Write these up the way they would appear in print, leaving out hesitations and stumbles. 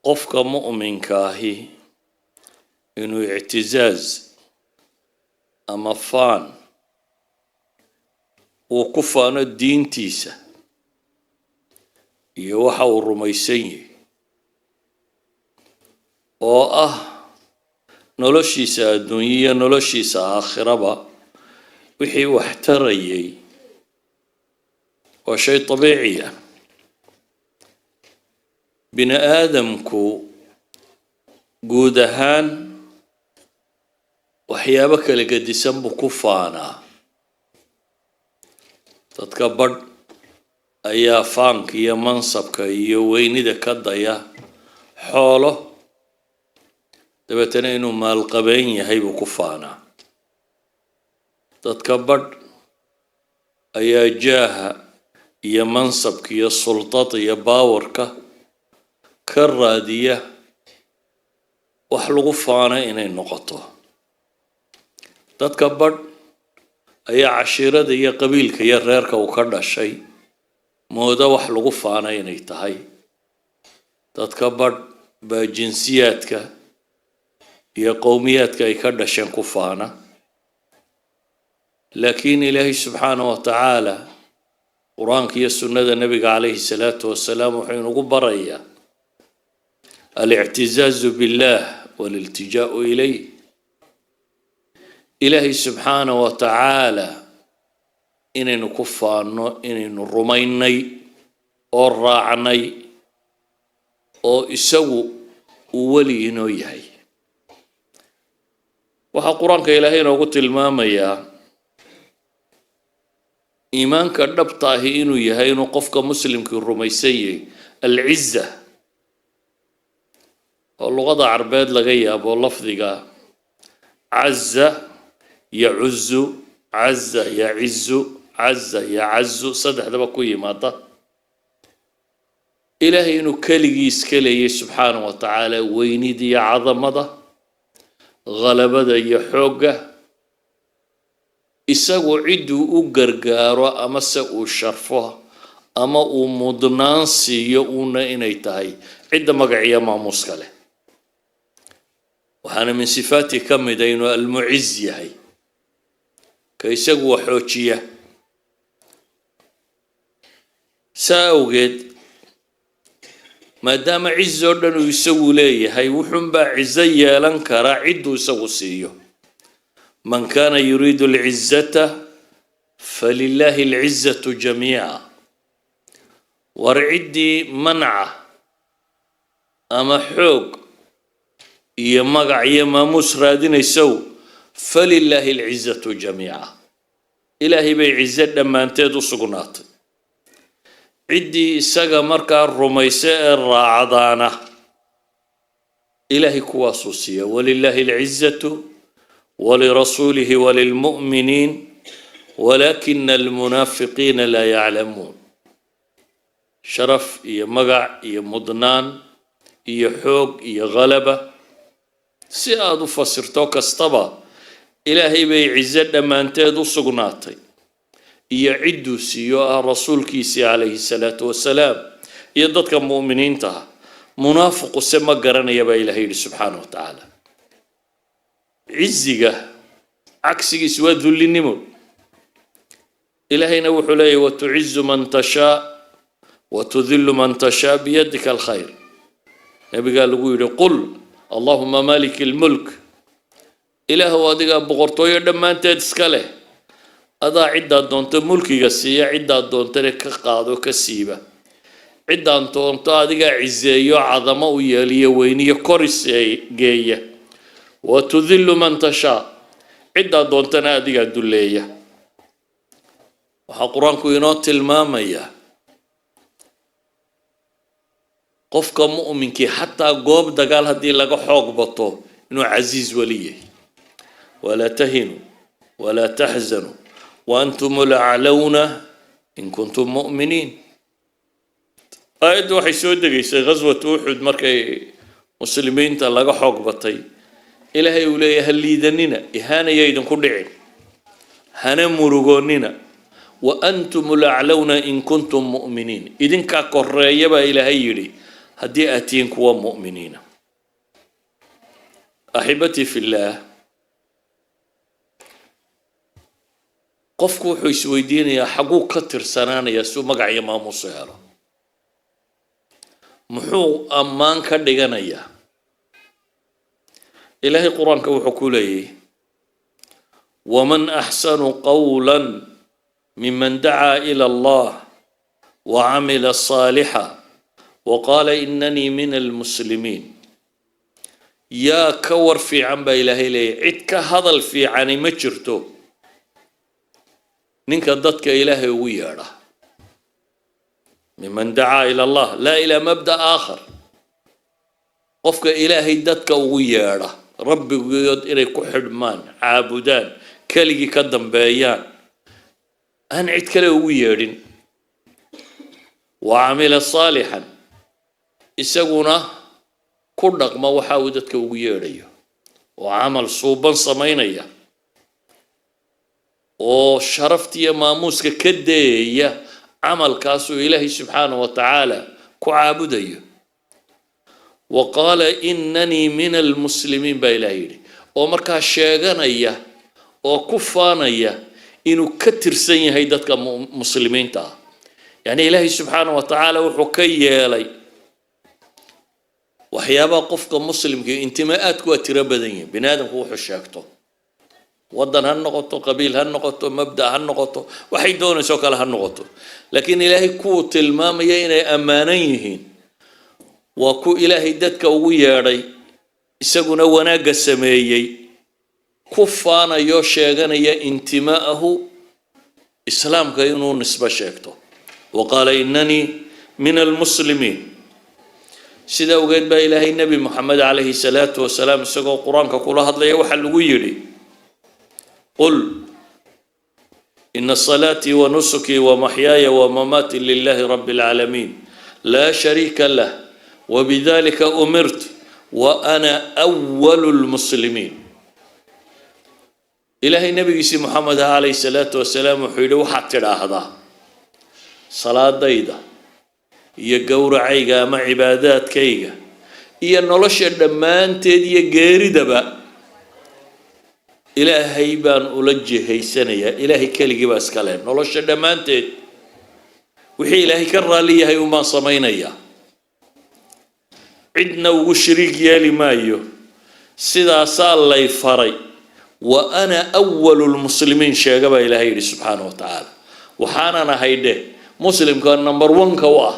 Qofka mu'minka ahi inuu ictizaaz ama faan uu ku faano diintiisa iyo waxa uu rumaysan yahay, oo ah noloshiisa adduunye iyo noloshiisa aakhiraba wixii wax tarayay, waa shay dabiici ah. Bini aadamku guud ahaan waxyaabo kala gedisan buu ku faanaa. Dadka badh ayaa faanka iyo mansabka iyo weynida ka daya xoolo, dabeetana inuu maalqabeen yahay buu ku faanaa. Dadka badh ayaa jaaha iyo mansabka iyo sultada iyo powerka ka raadiya wax lagu faano inay noqoto. Dadka badh ayaa cashiirada iyo qabiilka iyo reerka uu ka dhashay moodo wax lagu faano inay tahay. Dadka badh baa jinsiyaadka iyo qowmiyaadka ay ka dhasheen ku faana. Laakiin Ilaahay subxaanahu wa tacaala Qur-aanka iyo sunnada Nebiga calayhi salaatu wasalaam wuxuu inagu barayaa الاعتزاز بالله والالتجاء إليه. Ilaahay subxaanahu wa tacaala inaynu ku faanno inaynu rumaynay oo raacnay oo isagu uu weli inoo yahay. Waxaa Qur-aanka Ilaahay inoogu tilmaamayaa iimaanka dhabta ahi inuu yahay inuu qofka muslimkii rumaysan yahay العزة, oo luqada Carbeed laga yaabo lafdiga عز يعز، عز يعز، عز يعز, saddexdaba ku yimaada. Ilaahay inuu keligii iska leeyay subxaanahu wa tacaala weynida iyo cadamada, ghalabada iyo xoogga. Isagu cidduu u gargaaro ama se uu sharfo ama uu mudnaan siiyo uuna inay tahay cidda magaciyo maamuuska leh. Waxaana min sifaati ka mida inuu المعز yahay, ka isagu wax xoojiya. Saa awgeed, maadaama ciz oo dhan uu isagu leeyahay, wuxuunbaa cizo yeelan karaa cidduu isagu siiyo. من كان يريد العزة فلله العزة جميعا. War ciddii manca ama xoog iyo magac iyo maamuus raadinaysow, فلله العزة جميعا, Ilaahay bay cizo dhammaanteed u sugnaatay. Ciddii isaga markaa rumaysa ee raacdaana Ilaahay kuwaasuu siiya. ولله العزة ولرسوله وللمؤمنين ولكن المنافقين لا يعلمون. Sharaf iyo magac iyo mudnaan iyo xoog iyo ghalaba, si aada u fasirto kastaba, Ilaahay bay cizo dhammaanteed u sugnaatay iyo cidduu siiyo, ah rasuulkiisii calayhi salaatu wasalaam iyo dadka mu'miniinta ah. Munaafiqu se ma garanaya, baa Ilahay yidhi subxaana wa tacaala. Ciziga cagsigiisu waa dullinimo. Ilaahayna wuxuu leeyahy: وتعز من تشاء وتذل من تشاء بيدك الخير. Nabigaa lagu yidhi: قل اللهم مالك الملك. Ilaahow, adigaa boqortooyo dhammaanteed iska leh, adaa ciddaad doonto mulkiga siiya, ciddaad doontana ka qaado, ka siiba. Ciddaan doonto adigaa ciseeyo, cadamo u yeeliyo, weyniyo, koris geeya. وتذل من تشاء, ciddaad doontana adigaa dulleeya. Waxaa Qur-aanku inoo tilmaamayaa qofka mu'minkii xataa goob dagaal haddii laga xoog bato inuu casiiz weli yahay. ولا تهنوا ولا تحزنوا وأنتم الأعلون إن كنتم مؤمنين. Aayaddu waxay soo degaysay ghaswatu Uxud, markay muslimiinta laga xoog batay. Ilaahay uu leeyahay: ha liidanina, ihaanaya idinku dhicin, hana murugoonnina. وأنتم الأعلون إن كنتم مؤمنين, idinkaa koreeya baa Ilaahay yidhi. Haddii aad tihiin kuwa mu'miniina. Axibatii fillaah, qofku wuxuu isweydiinayaa xaguu ka tirsanaanayaa si uu magac iyo maamuus u helo? Muxuu ammaan ka dhiganayaa? Ilaahay Qur-aanka wuxuu ku leeyay: "Waman axsanu qawla miman dacaa ila Allah wacamila saalixa waqaala inanii min almuslimiin." Yaa ka war fiican baa Ilaahay leeyahy, cid ka hadal fiicani ma jirto ninka dadka Ilaahay ugu yeedha. Miman dacaa ila Allah, laa ilaa mabda aakhar. Qofka Ilaahay dadka ugu yeedha, rabbigood inay ku xidhmaan, caabudaan, keligii ka dambeeyaan, aan cid kale ugu yeedhin, wa camila saalixan, isaguna ku dhaqma waxa uu dadka ugu yeedhayo, oo camal suuban samaynaya, oo sharaftiiyo maamuuska ka dayaya camalkaasuu Ilaahay subxaanahu wa tacaala ku caabudayo. Wa qaala inanii min almuslimiin baa Ilaah yidhi, oo markaa sheeganaya oo ku faanaya inuu ka tirsan yahay dadka muslimiinta ah. Yacni Ilaahay subxaanahu wa tacaala wuxuu ka yeelay waxyaabaha qofka muslimka intimaa-aadku waa tiro badan yihin. Bini aadamku wuxuu sheegto, waddan ha noqoto, qabiil ha noqoto, mabda ha noqoto, waxay doonayso kale ha noqoto, laakiin Ilaahay kuwuu tilmaamaya inay ammaanan yihiin waa ku Ilaahay dadka ugu yeedhay, isaguna wanaagga sameeyey, ku faanayo, sheeganaya intimaa'ahu islaamka inuu nisbo sheegto. Wa qaala inanii min almuslimiin. Sida awgeed baa Ilaahay Nebi Moxamed calayhi salaatu wasalaam isagoo Qur-aanka kula hadlaya waxaa lagu yidhi: "Qul ina salaatii wa nusukii wa maxyaaya wa mamaatii lilahi rabbi alcaalamiin, laa shariika lah, wabidalika umirt wa ana awalu lmuslimiin." Ilaahay nabigiisii Moxamed ah calayhi salaatu wasalaam wuxuu yidhi: waxaad tidhaahdaa, salaadayda iyo gowracayga ama cibaadaadkayga iyo nolosha dhammaanteed iyo geeridaba Ilaahay baan ula jihaysanayaa. Ilaahay keligii baa iska leh. Nolosha dhammaanteed wixii Ilaahay ka raalli yahay unbaan samaynayaa, cidna ugu shariig yeeli maayo. Sidaasaa lay faray. Wa ana awalu lmuslimiin sheega baa Ilaahay yidhi subxaana wa tacaala. Waxaanan ahay dheh muslimka number one-ka u ah,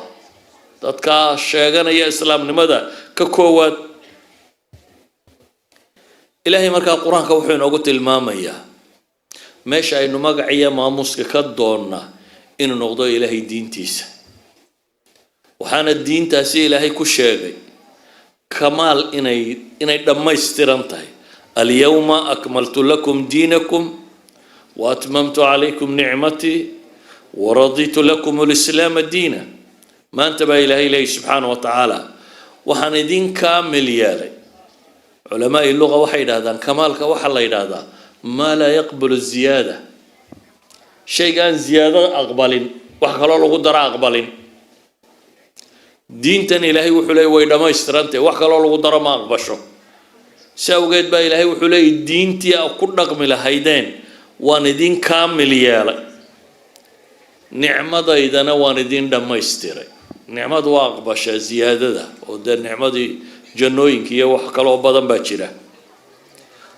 dadkaa sheeganaya islaamnimada ka koowaad. Ilaahay markaa Qur-aanka wuxuu inoogu tilmaamayaa meesha aynu magaciyo maamuuska ka doonnaa inuu noqdo Ilaahay diintiisa. Waxaana diintaasi Ilaahay ku sheegay kamaal, inay dhammaystiran tahay: "Alyawma akmaltu lakum diinakum wa atmamtu calaykum nicmatii waraditu lakum alislaama diina." Maanta baa Ilaahay leeyahy subxaana wa tacaala waxaan idin kaamil yeelay. Culamaai luga waxay yidhahdaan kamaalka waxaa la yidhaahdaa maa laa yaqbalu ziyaada, shayga aan ziyaado aqbalin, wax kaloo lagu daro aqbalin. Diintan Ilaahay wuxuu leeyay way dhammaystirantahy, wax kaloo lagu daro ma aqbasho. Si awgeed baa Ilaahay wuxuu leeyay diintii a ku dhaqmi lahaydeen waan idin kaamil yeelay, nicmadaydana waan idin dhammaystiray. Nicmadu waa aqbashaa ziyaadada, oo dee nicmadii jannooyinka iyo wax kaloo badan baa jira.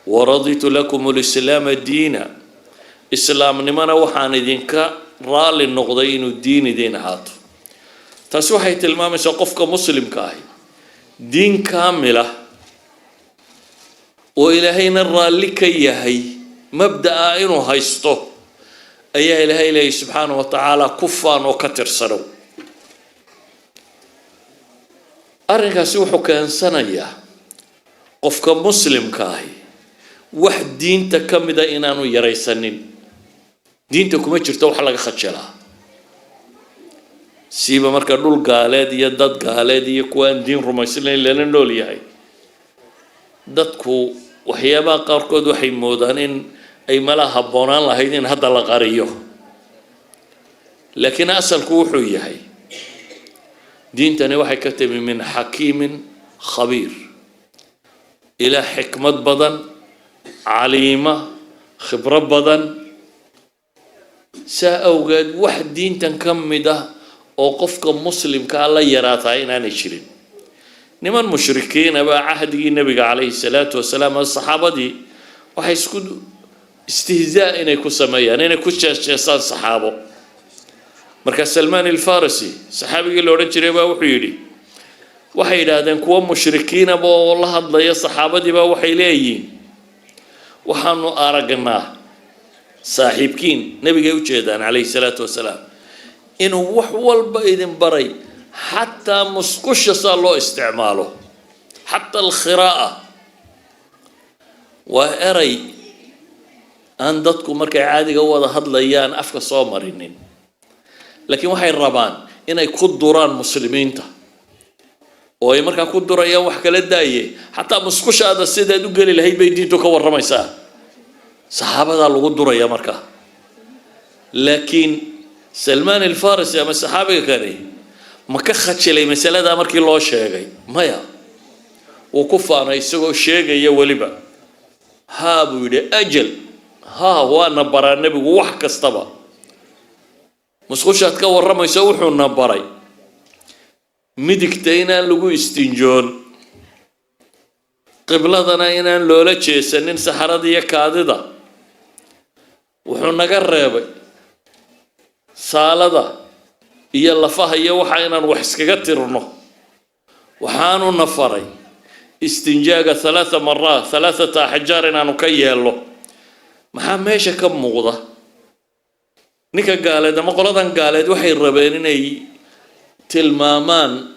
Waraditu lakum lislaama diina, islaamnimona waxaan idinka raalli noqday inuu diin idiin ahaato. Taasi waxay tilmaamaysaa qofka muslimka ahi diin kaamila oo Ilaahayna raalli ka yahay mabda'a inuu haysto ayaa Ilaahay leeyay subxaana wa tacaala ku faan oo ka tirsanow. Arrinkaasi wuxuu keensanayaa qofka muslimka ahi wax diinta ka mida inaanu yaraysanin. Diinta kuma jirto wax laga khajalaa, siiba marka dhul gaaleed iyo dad gaaleed iyo kuwa aan diin rumaysnayn lala nool yahay. Dadku waxyaabaha qaarkood waxay moodaan in ay mala habboonaan lahayd in hadda la qariyo, laakiin asalku wuxuu yahay Diintani waxay ka timi من حكيم خبير, ilaah xikmad badan, caliima, khibro badan. Saa awgeed wax diintan ka mid ah oo qofka muslimkaa la yaraataa inaanay jirin. Niman mushrikiina baa cahdigii Nebiga calayhi salaatu wasalaam saxaabadii waxay isku istihzaa inay ku sameeyaan, inay ku jeesjeesaan saxaabo. Markaa Salmaan Alfarisi, saxaabigii la odhan jiray, baa wuxuu yidhi, waxay yidhaahdeen kuwa mushrikiinaba oo la hadlaya saxaabadiibaa, waxay leeyihiin: "Waxaanu aragnaa saaxiibkiin," nebigay u jeedaan calayhi salaatu wasalaam, "inuu wax walba idin baray, xataa musqusha saa loo isticmaalo, حتى الخراءة." Waa eray aan dadku markay caadiga u wada hadlayaan afka soo marinin, laakiin waxay rabaan inay ku duraan muslimiinta oo ay markaa ku durayaan. Wax kala daaye, xataa musqushaada sidaad u geli lahayd bay diintu ka warramaysaa. Saxaabadaa lagu duraya markaa, laakiin Salmaan Alfarisi ama saxaabiga kani ma ka khajilay masaladaa markii loo sheegay? Maya, wuu ku faanay isagoo sheegaya weliba. "Haa," buu yidhi, "أجل, haa, waana baraa nebigu wax kastaba. Musqushaad ka warramayso wuxuuna baray midigta inaan lagu istinjoon, qibladana inaan loola jeesanin saxarada iyo kaadida. Wuxuu naga reebay saalada iyo lafaha iyo waxa inaan wax iskaga tirno. Waxaanu na faray istinjaaga ثلاث مرات, ثلاثة أحجار inaanu ka yeelno." Maxaa meesha ka muuqda? Ninka gaaleed ama qoladan gaaleed waxay rabeen inay tilmaamaan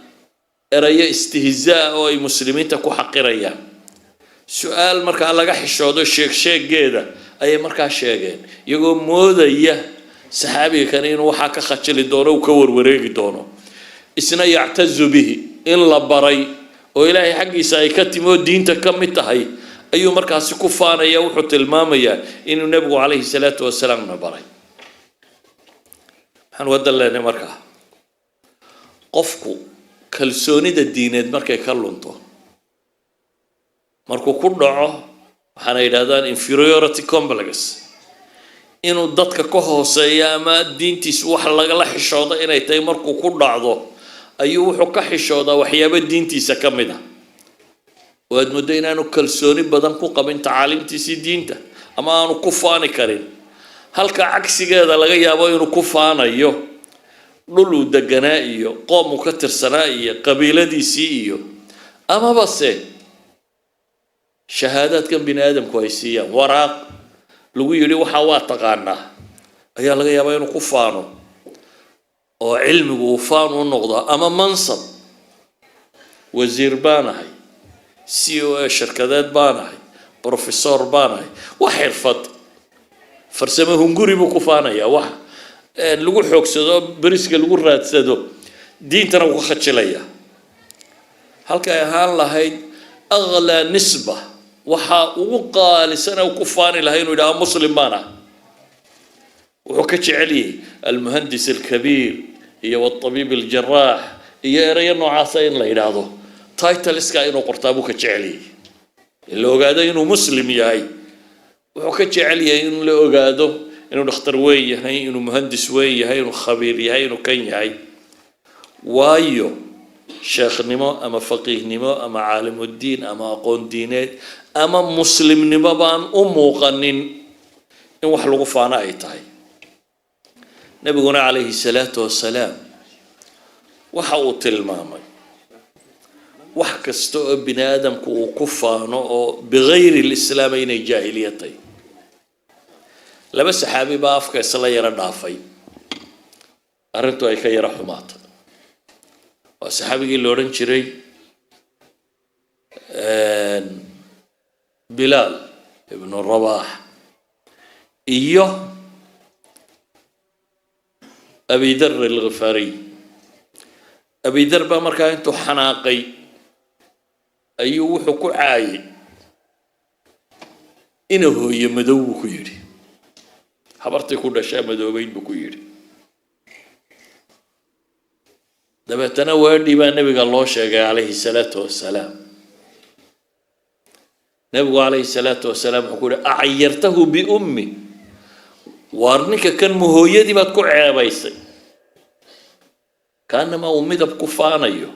erayo istihzaa oo ay muslimiinta ku xaqirayaan. Su-aal markaa laga xishoodo sheeg sheegeeda ayay markaa sheegeen, iyagoo moodaya saxaabiga kane inuu waxaa ka khajili doono, uu ka warwareegi doono. Isna يعتز به, in la baray oo Ilaahay xaggiisa ay ka timi oo diinta ka mid tahay ayuu markaasi ku faanaya. Wuxuu tilmaamayaa inuu nebigu calayhi salaatu wasalaamna baray. Maxaan wadan leenahay markaa? Qofku kalsoonida diineed markay ka lunto, markuu ku dhaco waxaana yidhahdaan inferiority complex, inuu dadka ka hooseeya ama diintiisu wax lagala xishoodo inay tahay markuu ku dhacdo, ayuu wuxuu ka xishoodaa waxyaabo diintiisa ka mid ah oo aad muddo inaanu kalsooni badan ku qabin tacaaliimtiisii diinta ama aanu ku faani karin. Halka cagsigeeda laga yaabo inuu ku faanayo dhul uu deganaa iyo qoom uu ka tirsanaa iyo qabiiladiisii iyo amaba se shahaadaadkan bini aadamku ay siiyaan, waraaq lagu yidhi waxaa waa taqaanaa ayaa laga yaabaa inuu ku faano oo cilmigu uu faan u noqdo, ama mansab, wasiir baan ahay, CEO shirkadeed baan ahay, professor baan ahay. Wax xirfad farsamo hunguri buu ku faanayaa, wax lagu xoogsado, beriska lagu raadsado. Diintana wuu ka khajilaya. Halkay ahaan lahayd أغلى نسبة, waxaa ugu qaalisan uu ku faani lahay inuu yidhaha muslim baan ah, wuxuu ka jecel yahay المهندس الكبير iyo والطبيب الجراح iyo erayo noocaasa in la yidhaahdo, titleska inuu qortaa buu ka jecel yahay. In la ogaado inuu muslim yahay wuxuu ka jecel yahay in la ogaado inuu dhakhtar weyn yahay, inuu muhandis weyn yahay, inuu khabiir yahay, inuu kan yahay. Waayo, sheekhnimo ama faqiihnimo ama caalimuddiin ama aqoon diineed ama muslimnimo baan u muuqanin in wax lagu faano ay tahay. Nebiguna calayhi salaatu wasalaam waxa uu tilmaamay wax kasta oo bini aadamku uu ku faano oo بغير الإسلام inay jaahiliya tahay. Laba saxaabi baa afka isla yaro dhaafay, arrintu ay ka yaro xumaatay. Waa saxaabigii la odhan jiray Bilaal ibnu Rabax iyo Abidar Alghifaariy. Abidar baa markaa intuu xanaaqay ayuu wuxuu ku caayay "ina hooye madow" buu ku yidhi. "Habartii ku dhashaa madoobeyd" buu ku yidhi. Dabeetana weedhii baa nebiga loo sheegay calayhi salaatu wasalaam. Nebigu calayhi salaatu wasalaam wuxuu ku yihi: "Acayartahu biummi?" Waar ninka kan ma hooyadii baad ku ceebaysay? Kaanamaa uu midab ku faanayo.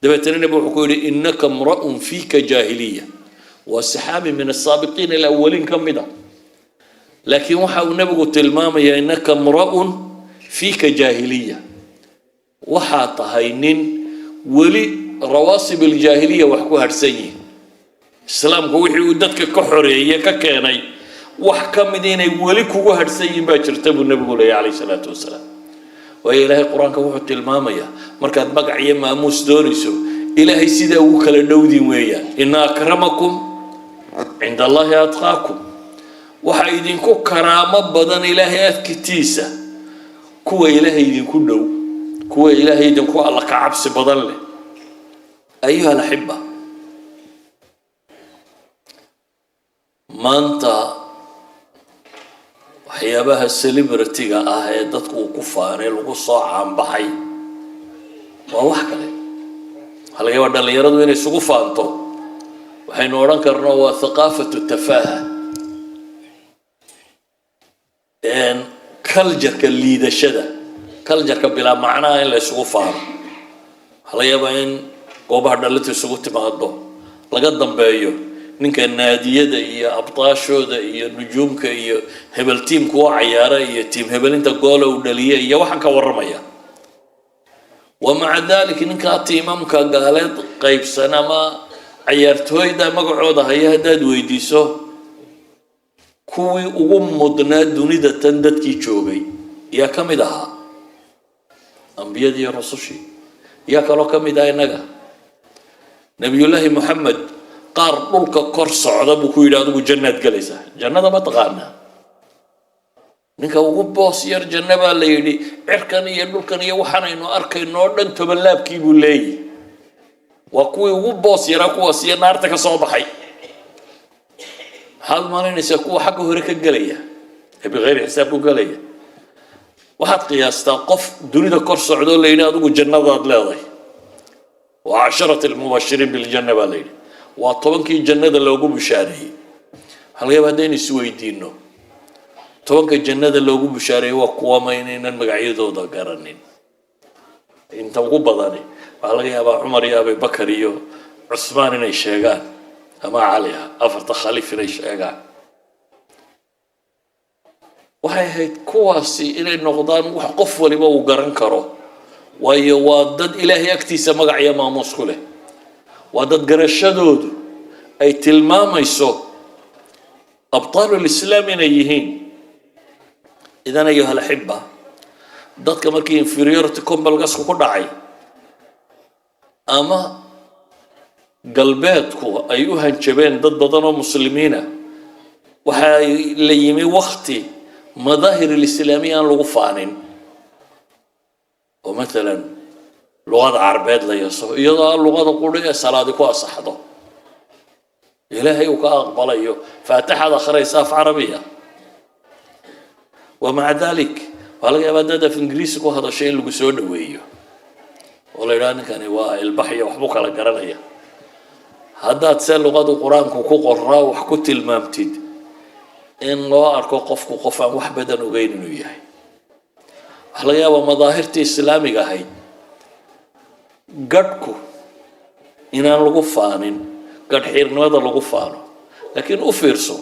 Dabeetana nebigu wuxuu ku yidhi: "Innaka imra'un fiika jaahiliya." Waa saxaabi min asaabiqiin alawaliin ka mid a, laakiin waxa uu nebigu tilmaamayaa: "Innaka imra'un fiika jaahiliya." Waxaa tahay nin weli rawaasib aljaahiliya wax ku harhsan yihin. Islaamku wixii uu dadka ka xoreeye ka keenay wax ka mid inay weli kugu harhsan yihin baa jirta, buu nebigu leeyahy calayhi salaatu wasalaam. Waayo, Ilaahay Qur-aanka wuxuu tilmaamayaa markaad magac iyo maamuus doonayso, Ilaahay sidaa ugu kala dhowdin weeyaan: "Inna akramakum cinda Allahi atqaakum." Waxaa idinku karaamo badan Ilaahay agtiisa kuwa Ilaahay idinku dhow, kuwa Ilaahay idinku alla ka cabsi badan leh. Ayuha alaxiba, maanta waxyaabaha celebrity-ga ah ee dadku uu ku faanay, lagu soo caanbaxay, waa wax kale. Waxaa laga yaabaa dhallinyaradu inay isugu faanto waxaynu odhan karno waa thaqaafatu tafaaha, culture-ka liidashada, culture-ka bilaa macnaha in la isugu faano. Waxaa laga yaabaa in goobaha dhalintu isugu timaado laga dambeeyo ninka naadiyada iyo abtaashooda iyo nujuumka iyo hebel tiimku u cayaara iyo tiim hebelinta goola uu dhaliye iyo waxaan ka warramaya. Wa maca dalik, ninkaa tiimamka gaaleed qaybsan ama cayaartooyda magacooda haya haddaad weydiiso kuwii ugu mudnaa dunida tan dadkii joogay, yaa ka mid ahaa? Ambiyadii iyo rusushii. Yaa kaloo ka mid ah? Innaga Nabiyullaahi Moxamed qaar dhulka kor socda buu ku yidhi: "Adigu jannaad gelaysaa." Jannada ma taqaanaa? Ninka ugu boos yar janno baa la yidhi cirkan iyo dhulkan iyo waxaanaynu arkayno oo dhan tobanlaabkii buu leeyahy. Waa kuwii ugu boos yaraa kuwaas iyo naarta ka soo baxay. Maxaad malaynaysaa kuwa xagga hore ka gelaya ee bikayri xisaab ku gelaya? Waxaad qiyaastaa qof dunida kor socdoo la yidhi: "Adigu jannadaad leedahay." Waa casharat almubashiriin biljanna baa la yidhi, waa 10-kii jannada loogu bushaareeyey. Waxaa laga yaaba haddaynu isweydiino 10-ka jannada loogu bushaareeyey waa kuwama, inaynan magacyadooda garanin inta ugu badani. Waxaa laga yaabaa Cumar iyo Abibakar iyo Cusmaan inay sheegaan ama Cali ah, afarta khaliif inay sheegaan. Waxay ahayd kuwaasi inay noqdaan wax qof waliba uu garan karo, waayo waa dad Ilaahay agtiisa magac iyo maamuus ku leh, waa dad garashadoodu ay tilmaamayso abtaalulislaam inay yihiin. Idan, ayuha alaxiba, dadka markii inferiority complexku ku dhacay ama galbeedku ay u hanjabeen dad badan oo muslimiina, waxaa la yimi wakti madaahir alislaamiya aan lagu faanin, oo matalan luqada Carbeed la yaso, iyadoo aan luqada quri ee salaadi ku asaxdo, Ilaahay uu ka aqbalayo, faatixaad akhraysa af Carabiya. Wa maca dalik, waxaa laga yaabaa dad af Ingiriisi ku hadasho in lagu soo dhaweeyo oo la yidhaha: "Ninkani waa ilbaxyo, waxbuu kala garanaya." Haddaad se luqadu Qur-aanku ku qoraa wax ku tilmaamtid, in loo arko qofku qof aan wax badan ogeyn inuu yahay. Waxaa laga yaabaa madaahirtii islaamiga ahayd, gadhku inaan lagu faanin, gadh xiirnimada lagu faano. Laakiin u fiirso,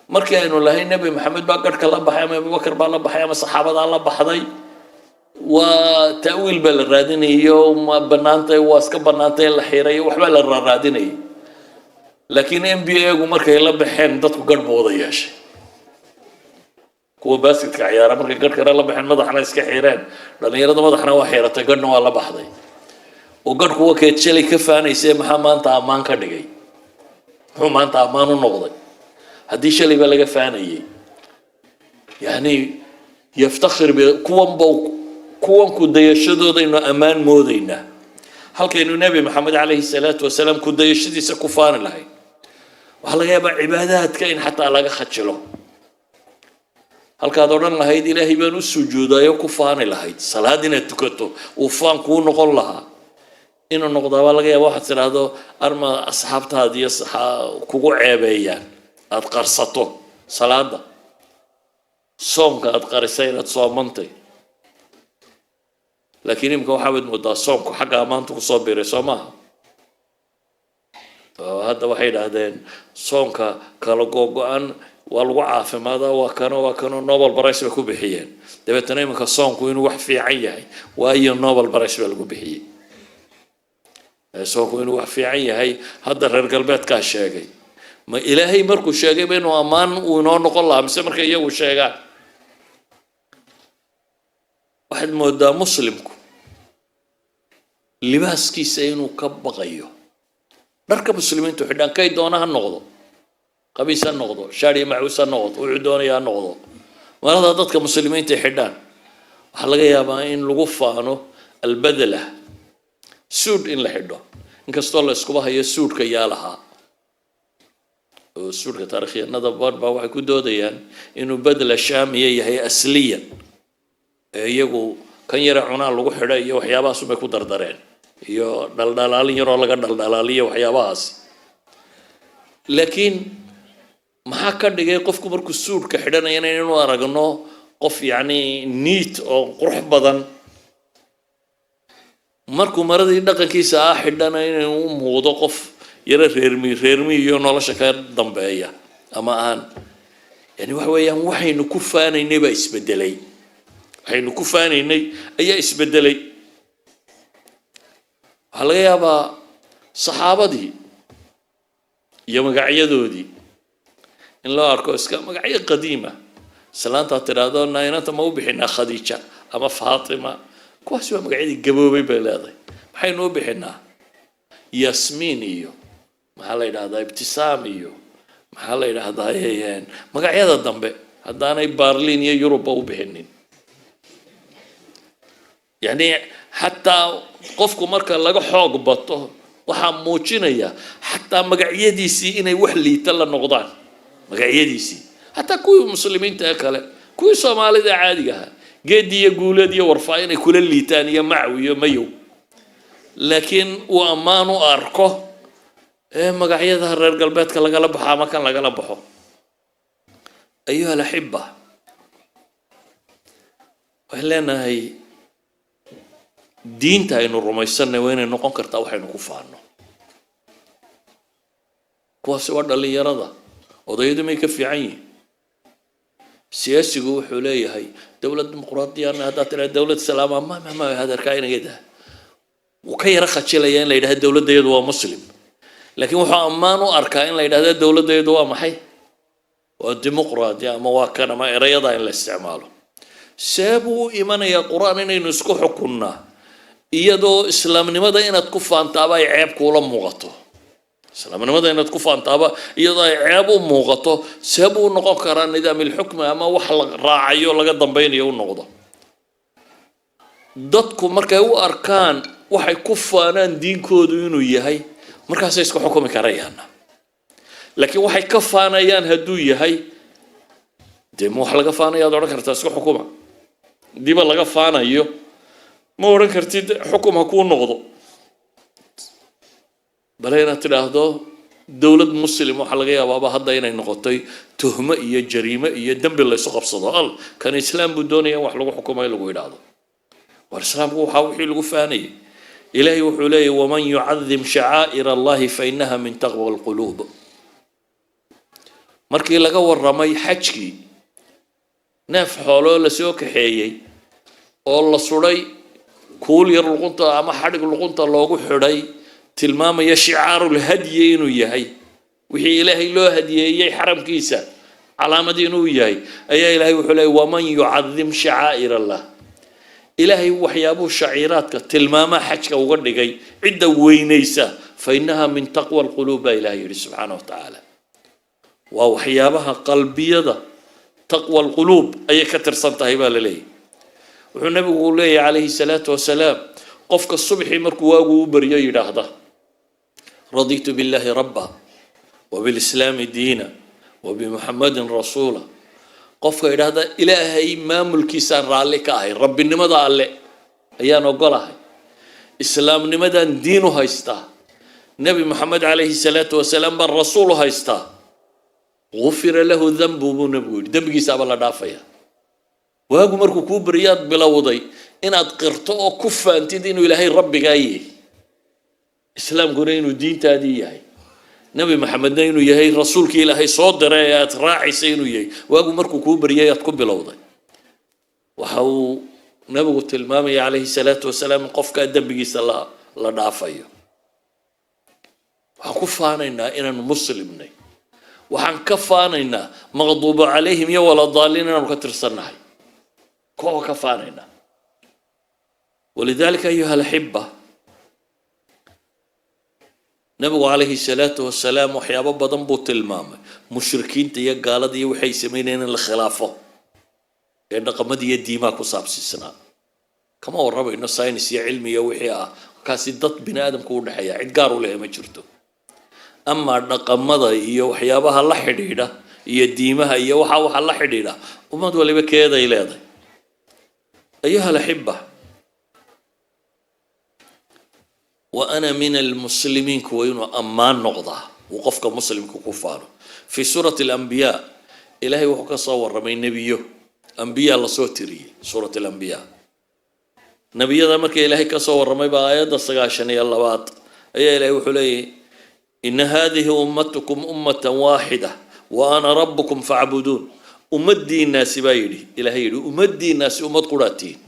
markii aynu lahay Nebi Maxamed baa gadhka la baxay ama Abubakar baa la baxay ama saxaabadaa la baxday, waa ta'wiil baa la raadinayo. Ma banaantay? Waa iska banaantay in la xiirayo, waxbaa la raaraadinayay. Laakiin NBA gu markay la baxeen, dadku gadh buu wada yeeshay. Kuwa basketka ciyaara markay gadhkana la baxeen, madaxna iska xiireen, dhalinyarada madaxna waa xiiratay, gadhna waa la baxday. Oo gadhku waa keed shalay ka faanaysee, maxaa maanta ammaan ka dhigay? Muxuu maanta ammaan u noqday haddii shalay baa laga faanayay? Yani yaftakhir bi kuwanba, kuwan ku dayashadoodaynu ammaan moodaynaa, halkaynu Nebi Maxamed calayhi salaatu wasalaam ku dayashadiisa ku faani lahayd. Waxaa laga yaabaa cibaadaadka in xataa laga khajilo. Halkaad odhan lahayd "Ilaahay baan u sujuudayo," ku faani lahayd salaad inaad tukato, uu faan kuu noqon lahaa, inuu noqdaabaa laga yaaba waxaad tidhaahdo arma asxaabtaada iyo kugu ceebeeyaan, aada qarsato salaada, soomka aada qarisay inaad soomantay. Laakiin imika waxaabaad moodaa soomku xagga ammaanta kusoo biiray, soo maaha? Hadda waxay idhaahdeen soonka kala googo-an waa lagu caafimaadaa, waa kano, waa kano, Nobel Prize bay ku bixiyeen. Dabeetana iminka soonku inuu wax fiican yahay, waayo Nobel Prize baa lagu bixiyey soonku inuu wax fiican yahay. Hadda reer galbeedkaa sheegay. Ma Ilaahay markuu sheegayba inuu ammaan uu inoo noqon lahaa, mise markay iyagu sheegaan? Waxaad moodaa muslimku libaaskiisa inuu ka baqayo. Dharka muslimiintu xidhaan kay doona ha noqdo, qamiis ha noqdo, shaar iyo macuus ha noqdo, wuxuu doonaya ha noqdo, marada dadka muslimiinta xidhaan, waxaa laga yaabaa in lagu faano albadla, suud in la xidho, inkastoo la iskuba hayo suudhka yaa lahaa. Oo suudhka taarikhyanada bar baa waxay ku doodayaan inuu badla shaamiya yahay asliyan, ee iyagu kan yara cunaa lagu xidho iyo waxyaabahaas unbay ku dardareen, iyo dhaldhalaalin yaroo laga dhaldhalaaliyo waxyaabahaas. Laakiin maxaa ka dhigay qofku markuu suudhka xidhanayana inuu aragno qof yacni neat oo qurux badan, markuu maradii dhaqankiisa ah xidhana inuu u muuqdo qof yaro reermi reermi iyo nolosha ka dambeeya? Ama aan yani waxa weeyaan, waxaynu ku faanaynay baa isbedelay, waxaynu ku faanaynay ayaa isbedelay. Waxaa laga yaabaa saxaabadii iyo magacyadoodii in loo arko iska magacyo qadiima. Islaantaad tidhaahdo, "Nainanta ma u bixinaa Khadiija ama Faatima?" "Kuwaasi waa magacyadii gaboobay," bay leedahay. "Maxaynu u bixinaa? Yasmiin iyo maxaa la yidhahdaa, Ibtisaam iyo maxaa la yidhahdaa, magacyada dambe haddaanay Barliin iyo Yurubba u bixinin." Yani xataa qofku marka laga xoog bato, waxaa muujinaya xataa magacyadiisii inay wax liita la noqdaan, magacyadiisii, xataa kuwii muslimiinta ee kale, kuwii Soomaalida caadiga ahaa, Geedi iyo Guuleed iyo Warfaa inay kula liitaan, iyo Macow iyo Mayow, laakiin uu ammaan u arko ee magacyada reer galbeedka lagala baxo ama kan lagala baxo. أيها الأحبة, waxaan leenahay diinta aynu rumaysanay waa inay noqon kartaa waxaynu ku faano. Kuwaasi waa dhallinyarada. Odayadu may ka fiican yihin? Siyaasigu wuxuu leeyahay dowlad dimuqraadiyana, haddaad tidhaha dowlad islaama, ma hadarkaa inagada, wuu ka yaro khajilaya in la yidhahda dowladdayadu waa muslim. Laakiin wuxuu ammaan u arkaa in la yidhahda dowladdayadu waa maxay, waa dimuqraadi ama waa kan ama erayada in la isticmaalo. See buu u imanayaa Qur-aan inaynu isku xukunnaa, iyadoo islaamnimada inaad ku faantaaba ay ceeb kuula muuqato? Islaamnimada inaad ku faantaaba iyadoo ay ceeb u muuqato, see buu u noqon karaa nidaam ilxukmi ama wax la raacayo, laga dambaynayo u noqdo? Dadku markay u arkaan waxay ku faanaan diinkoodu inuu yahay, markaasay isku xukumi karayaan. Laakiin waxay ka faanayaan hadduu yahay, dee ma wax laga faanaya ad odhan kartaa isku xukuma? Diba laga faanayo ma odhan kartid xukum ha kuu noqdo. Bale inaad tidhaahdo dowlad muslim, waxaa laga yaabaaba hadda inay noqotay tuhmo iyo jariimo iyo dembi laysu qabsado. Al kan islaam buu doonaya in wax lagu xukumo in lagu yidhaahdo. War islaamku waxaa wixii lagu faanayay. Ilaahay wuxuu leeyahy: ومن يعظم شعائر الله فإنها من تقوى القلوب. Markii laga warramay xajkii, neef xooloo lasoo kaxeeyey oo la suday kuul yar luqunta ama xadhig luqunta loogu xidhay, tilmaamaya شعار الهدي inuu yahay, wixii Ilaahay loo hadiyeeyey xaramkiisa calaamadii inuu yahay, ayaa Ilaahay wuxuu leeyay: ومن يعظم شعائر الله. Ilaahay waxyaabuhu shaciiraadka tilmaamaha xajka uga dhigay cidda weynaysa, فإنها من تقوى القلوب, baa Ilahay yidhi subxaana wa tacaala. Waa waxyaabaha qalbiyada, تقوى القلوب ayay ka tirsan tahay, baa la leeyahy. Wuxuu nabigu leeyahy calayhi salaatu wasalaam, qofka subxii markuu waagu u baryo yidhaahda: "رضيت بالله ربا وبالإسلام دينا وبمحمد رسولا." Qofka idhaahda "Ilaahay maamulkiisaan raalli ka ahay, rabbinimada Alle ayaan ogolahay, islaamnimadaan diin u haystaa, Nebi Maxamed calayhi salaatu wasalaam baan rasuul u haystaa," gufira lahu danbu buu Nebigu yidhi, dembigiisaaba la dhaafaya. Waagu markuu kuu beriyaad bilowday inaad qirto oo ku faantid inuu Ilaahay rabbigaa yahay, islaamkuna inuu diintaadii yahay, Nebi Maxamedna inuu yahay rasuulkii Ilaahay soo diray ee aad raacaysa inuu yahay. Waagu markuu kuu baryay aad ku bilowday, waxa uu Nebigu tilmaamaya calayhi salaatu wasalaam in qofkaa dembigiisa la dhaafayo. Waxaan ku faanaynaa inaanu muslimnay. Waxaan ka faanaynaa maqduubu calayhim iyo waladaaliin inaanu ka tirsannahay kuwa ka faanaynaa. Walidaalika, ayuha alaxiba, Nabigu calayhi salaatu wasalaam waxyaabo badan buu tilmaamay mushrikiinta iyo gaalada iyo waxay samaynayeen in la khilaafo ee dhaqamada iyo diimaha ku saabsiisnaa. Kama warrabayno saynis iyo cilmi iyo wixii ah, kaasi dad bini aadamku u dhexeeya, cid gaar u leh ma jirto. Amaa dhaqamada iyo waxyaabaha la xidhiidha iyo diimaha iyo waxa la xidhiidha, ummad waliba keeday leedahay. Ayuha alaxiba, wa ana min almuslimiin kuwa inuu ammaan noqdaa uu qofka muslimka ku faano. Fi suurati alambiyaa Ilaahay wuxuu ka soo warramay nebiyo, ambiyaa lasoo tiriyey. Suurat alambiyaa nebiyada marka Ilaahay ka soo warramay baa aayadda 92aad ayaa Ilahay wuxuu leeyahy: ina hadihi ummatukum ummatan waaxida wa ana rabbukum facbuduun. Ummaddiinaasi baa yidhi Ilaahay, yidhi ummaddiinaasi ummad quraatiin.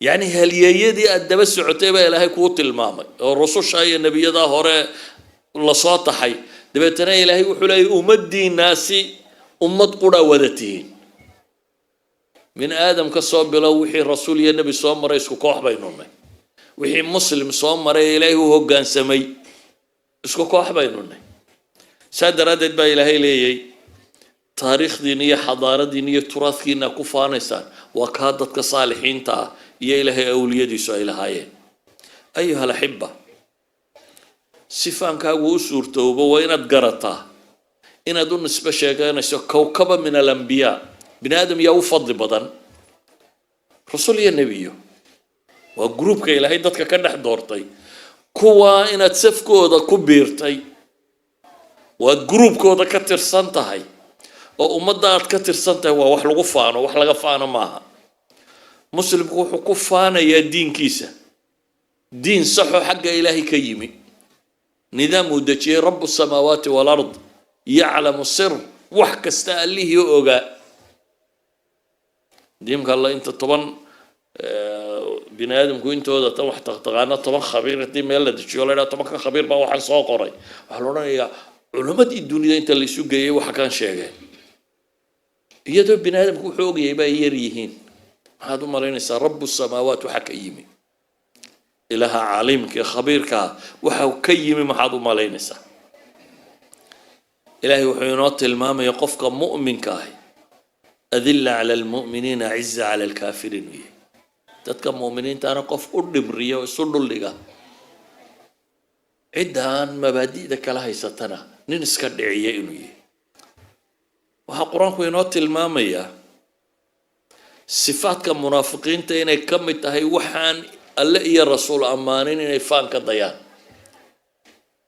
Yacni halyeeyadii aada daba socotay baa Ilaahay kuu tilmaamay oo rususha iyo nebiyadaa hore lasoo taxay. Dabeetana Ilaahay wuxuu leeyahy: ummaddiinaasi ummad qura wada tihiin. Min Aadam ka soo bilow, wixii rasuul iyo nebi soo maray isku koox baynu nay. Wixii muslim soo maray ee Ilaahay u hoggaansamay isku koox baynu nay. Saa daraaddeed baa Ilaahay leeyay: taariikhdiina iyo xadaaradiina iyo turaadkiina ku faanaysaan waa kaa dadka saalixiinta ah iyo Ilaahay awliyadiisu ay lahaayeen. Ayuha alaxiba, si faankaagu u suurtoobo waa inaad garataa inaad u nisbe sheeganayso kowkaba min alambiyaa. Bini aadam yaa u fadli badan? Rusul iyo nebiyo. Waa groupka Ilaahay dadka ka dhex doortay. Kuwaa inaad safkooda ku biirtay, waad groupkooda ka tirsan tahay oo ummadda aad ka tirsan tahay, waa wax lagu faano, wax laga faano maaha. Muslimku wuxuu ku faanayaa diinkiisa, diin saxo xagga Ilaahay ka yimi, nidaam uu dejiyey rabu samaawaati walard, yaclamu sir, wax kasta Allihii ogaa. Diimka Alla inta 10 bini aadamku intooda tan wax taqtaqaana, 10 khabiir haddii meel la dejiyo, la idhaha 10-ka khabiir baa waxaan soo qoray, waxaa la odhanayaa culimmadii dunida inta la isu geeyey waxa kan sheegeen, iyadoo bini aadamku wuxuu ogyahay ba ay yar yihiin. Maxaad u malaynaysaa rabu samaawaat waxa ka yimi, Ilaaha caliimka khabiirkaa waxa ka yimi? Maxaad u malaynaysaa? Ilaahay wuxuu inoo tilmaamaya qofka mu'minka ahi adilla cala almu'miniina, aciza cala alkaafiriin u yahay. Dadka mu'miniintaana qof u dhimriya oo isu dhuldhiga, cidda aan mabaadi'da kala haysatana nin iska dhiciya inuu yahay. Waxaa Qur-aanku inoo tilmaamayaa sifaadka munaafiqiinta inay ka mid tahay waxaan Alle iyo rasuul ammaanin inay faan ka dayaan.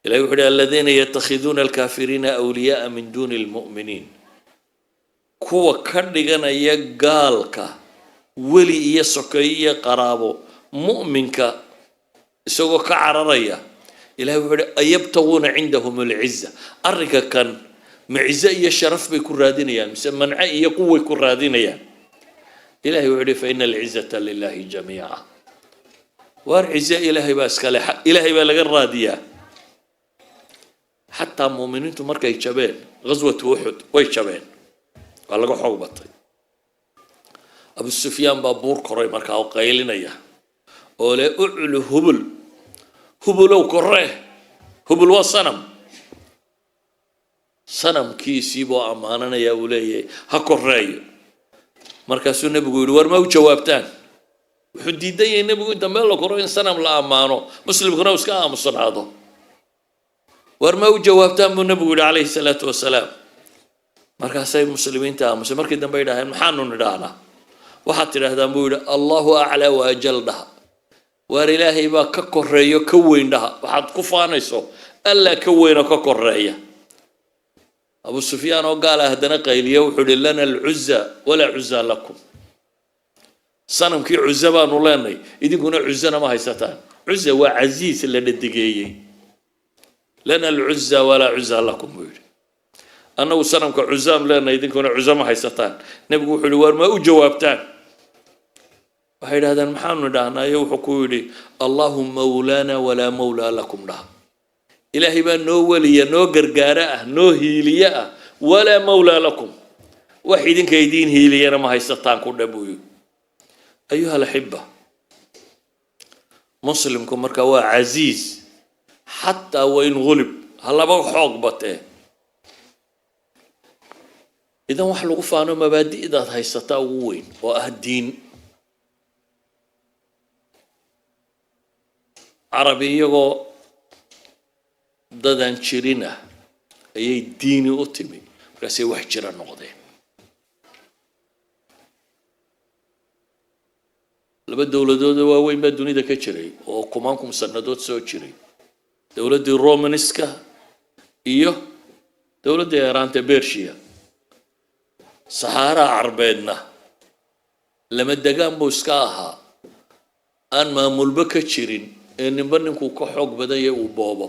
Ilahi wuxu uhi: aladiina yatakhiduuna alkaafiriina awliyaaa min duuni almu'miniin. Kuwa ka dhiganaya gaalka weli iyo sokeeye iyo qaraabo, mu'minka isagoo ka cararaya. Ilahi wuxuu uhi: ayabtaguuna cindahum alciza? Arrinka kan ma cize iyo sharaf bay ku raadinayaan mise mance iyo quway ku raadinayaan? Ilahay wuxuu uhi: fa ina alcizata lilahi jamiica. Waar cize Ilaahay baa iskale, Ilaahay baa laga raadiyaa. Xataa muuminiintu markay jabeen ghaswatu Uxud, way jabeen, waa laga xoog batay. Abu Sufyaan baa buur koray markaa oo qaylinaya oo le: uclu Hubul, Hubulow koree. Hubul waa sanam, sanamkiisii buu ammaananayaa, uu leeyahay ha koreeyo. Markaasuu Nebigu yidhi: war ma u jawaabtaan? Wuxuu diidan yahay Nebigu inta meel la koro in sanam la ammaano, muslimkuna uu iska aamusnaado. War ma u jawaabtaan buu Nebigu yidhi calayhi salaatu wasalaam. Markaasay Muslimiinta aamusay. Markii dambe yidhahdeen, "Maxaanu nidhaahnaa?" "Waxaad tidhaahdaan," buu yidhi, "Allahu aclaa wa ajal" dhaha. Waar Ilaahay baa ka koreeyo, ka weyn dhaha. Waxaad ku faanayso Alla ka weyn oo ka koreeya. Abu Sufyaan oo gaala haddana qayliya, wuxuu ihi, "Lana alcuza walaa cuza lakum." Sanamkii Cuza baanu leenay, idinkuna Cuzana ma haysataan. Cuza waa casiis la dhadigeeyey. "Lana alcuza walaa cuza lakum," buu yidhi. Annagu sanamka Cuzaam leenahay, idinkuna Cuza ma haysataan. Nebigu wuxuu yihi, "Waar ma u jawaabtaan?" Waxay yidhahdeen, "Maxaanu idhaahnaayo?" Wuxuu ku yidhi, "Allahu mawlaana walaa mawlaa lakum" dhaha. Ilaahay baa noo weliya, noo gargaara ah, noo hiiliye ah. "Walaa mawlaa lakum," wax idinka idiin hiiliyana ma haysataan ku dhe, buu yidhi. Ayuha alaxiba, Muslimku marka waa casiiz xataa wain gulib, ha laba xoog batee. Idan wax lagu faano mabaadi'daad haysataa ugu weyn oo ah diin. Carabi iyagoo dadaan jirin ah ayay diini u timi, markaasay wax jira noqdeen. Laba dowladoodoo waaweyn baa dunida ka jiray oo kumaankum sannadood soo jiray: dowladdii Romanska iyo dowladdii Eraanta, Bersia. Saxaaraha Carbeedna lama degaan buu iska ahaa, aan maamulba ka jirin, ee ninba ninkuu ka xoog badan yahay uu boobo.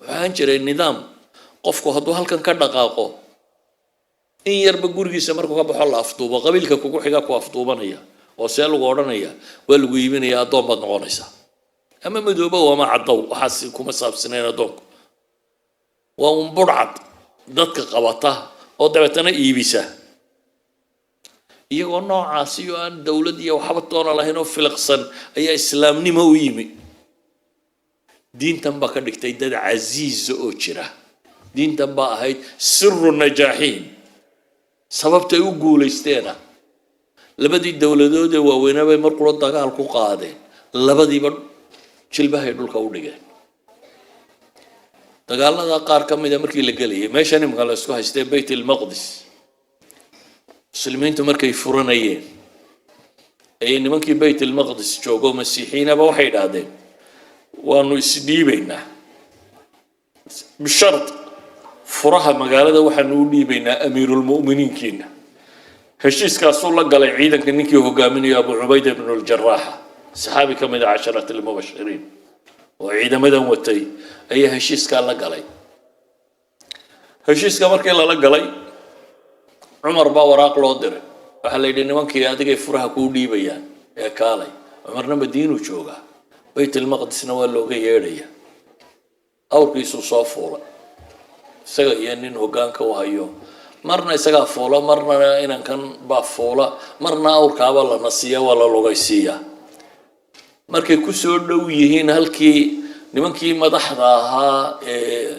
Waxaan jiray nidaam qofku hadduu halkan ka dhaqaaqo in yarba, gurigiisa markuu ka baxo, la afduubo, qabiilka kugu xiga ku afduubanaya oo see lagu odhanaya, waa lagu iibinaya, addoon baad noqonaysaa. Ama madoobow ama caddow, waxaas kuma saabsanayn. Addoonku waa un budhcad dadka qabata oo dabeetana iibisa. Iyagoo noocaasi oo aan dowlad iyo waxba toona lahayn oo filiqsan ayaa Islaamnimo u yimi. Diintan baa ka dhigtay dad casiiza oo jira. Diintan baa ahayd siru najaaxiin, sababtay u guulaysteena. Labadii dowladood ee waaweynaa bay mar qura dagaal ku qaadeen, labadiiba jilbahay dhulka u dhigeen. Dagaalada qaar ka mida markii la gelayay meeshan imika la isku haystee Bayt ilmaqdis, Muslimiintu markay furanayeen ayay nimankii Bayt ilmaqdis joogo Masiixiinaba waxay idhaahdeen, "Waanu isdhiibaynaa bishard furaha magaalada waxaanu u dhiibaynaa amiirulmu'miniinkiina." Heshiiskaasuu la galay ciidanka ninkii hogaaminayo, Abu Cubayda ibnu Ljaraaxa, saxaabi ka mid a casharat almubashiriin oo ciidamadan watay ayaa heshiiskaa la galay. Heshiiska markii lala galay, Cumar baa waraaq loo diray. Waxaa la yidhi, "Nimankii adigay furaha kuu dhiibayaan ee kaalay." Cumarna Madiinuu joogaa, Bayt ilmaqdisna waa looga yeedhaya. Awrkiisuu soo fuulay, isaga iyo nin hoggaanka u hayo. Marna isagaa fuula, marna inankan baa fuula, marna awrkaaba la nasiiya, waa la lugaysiiyaa. Markay ku soo dhow yihiin halkii nimankii madaxda ahaa ee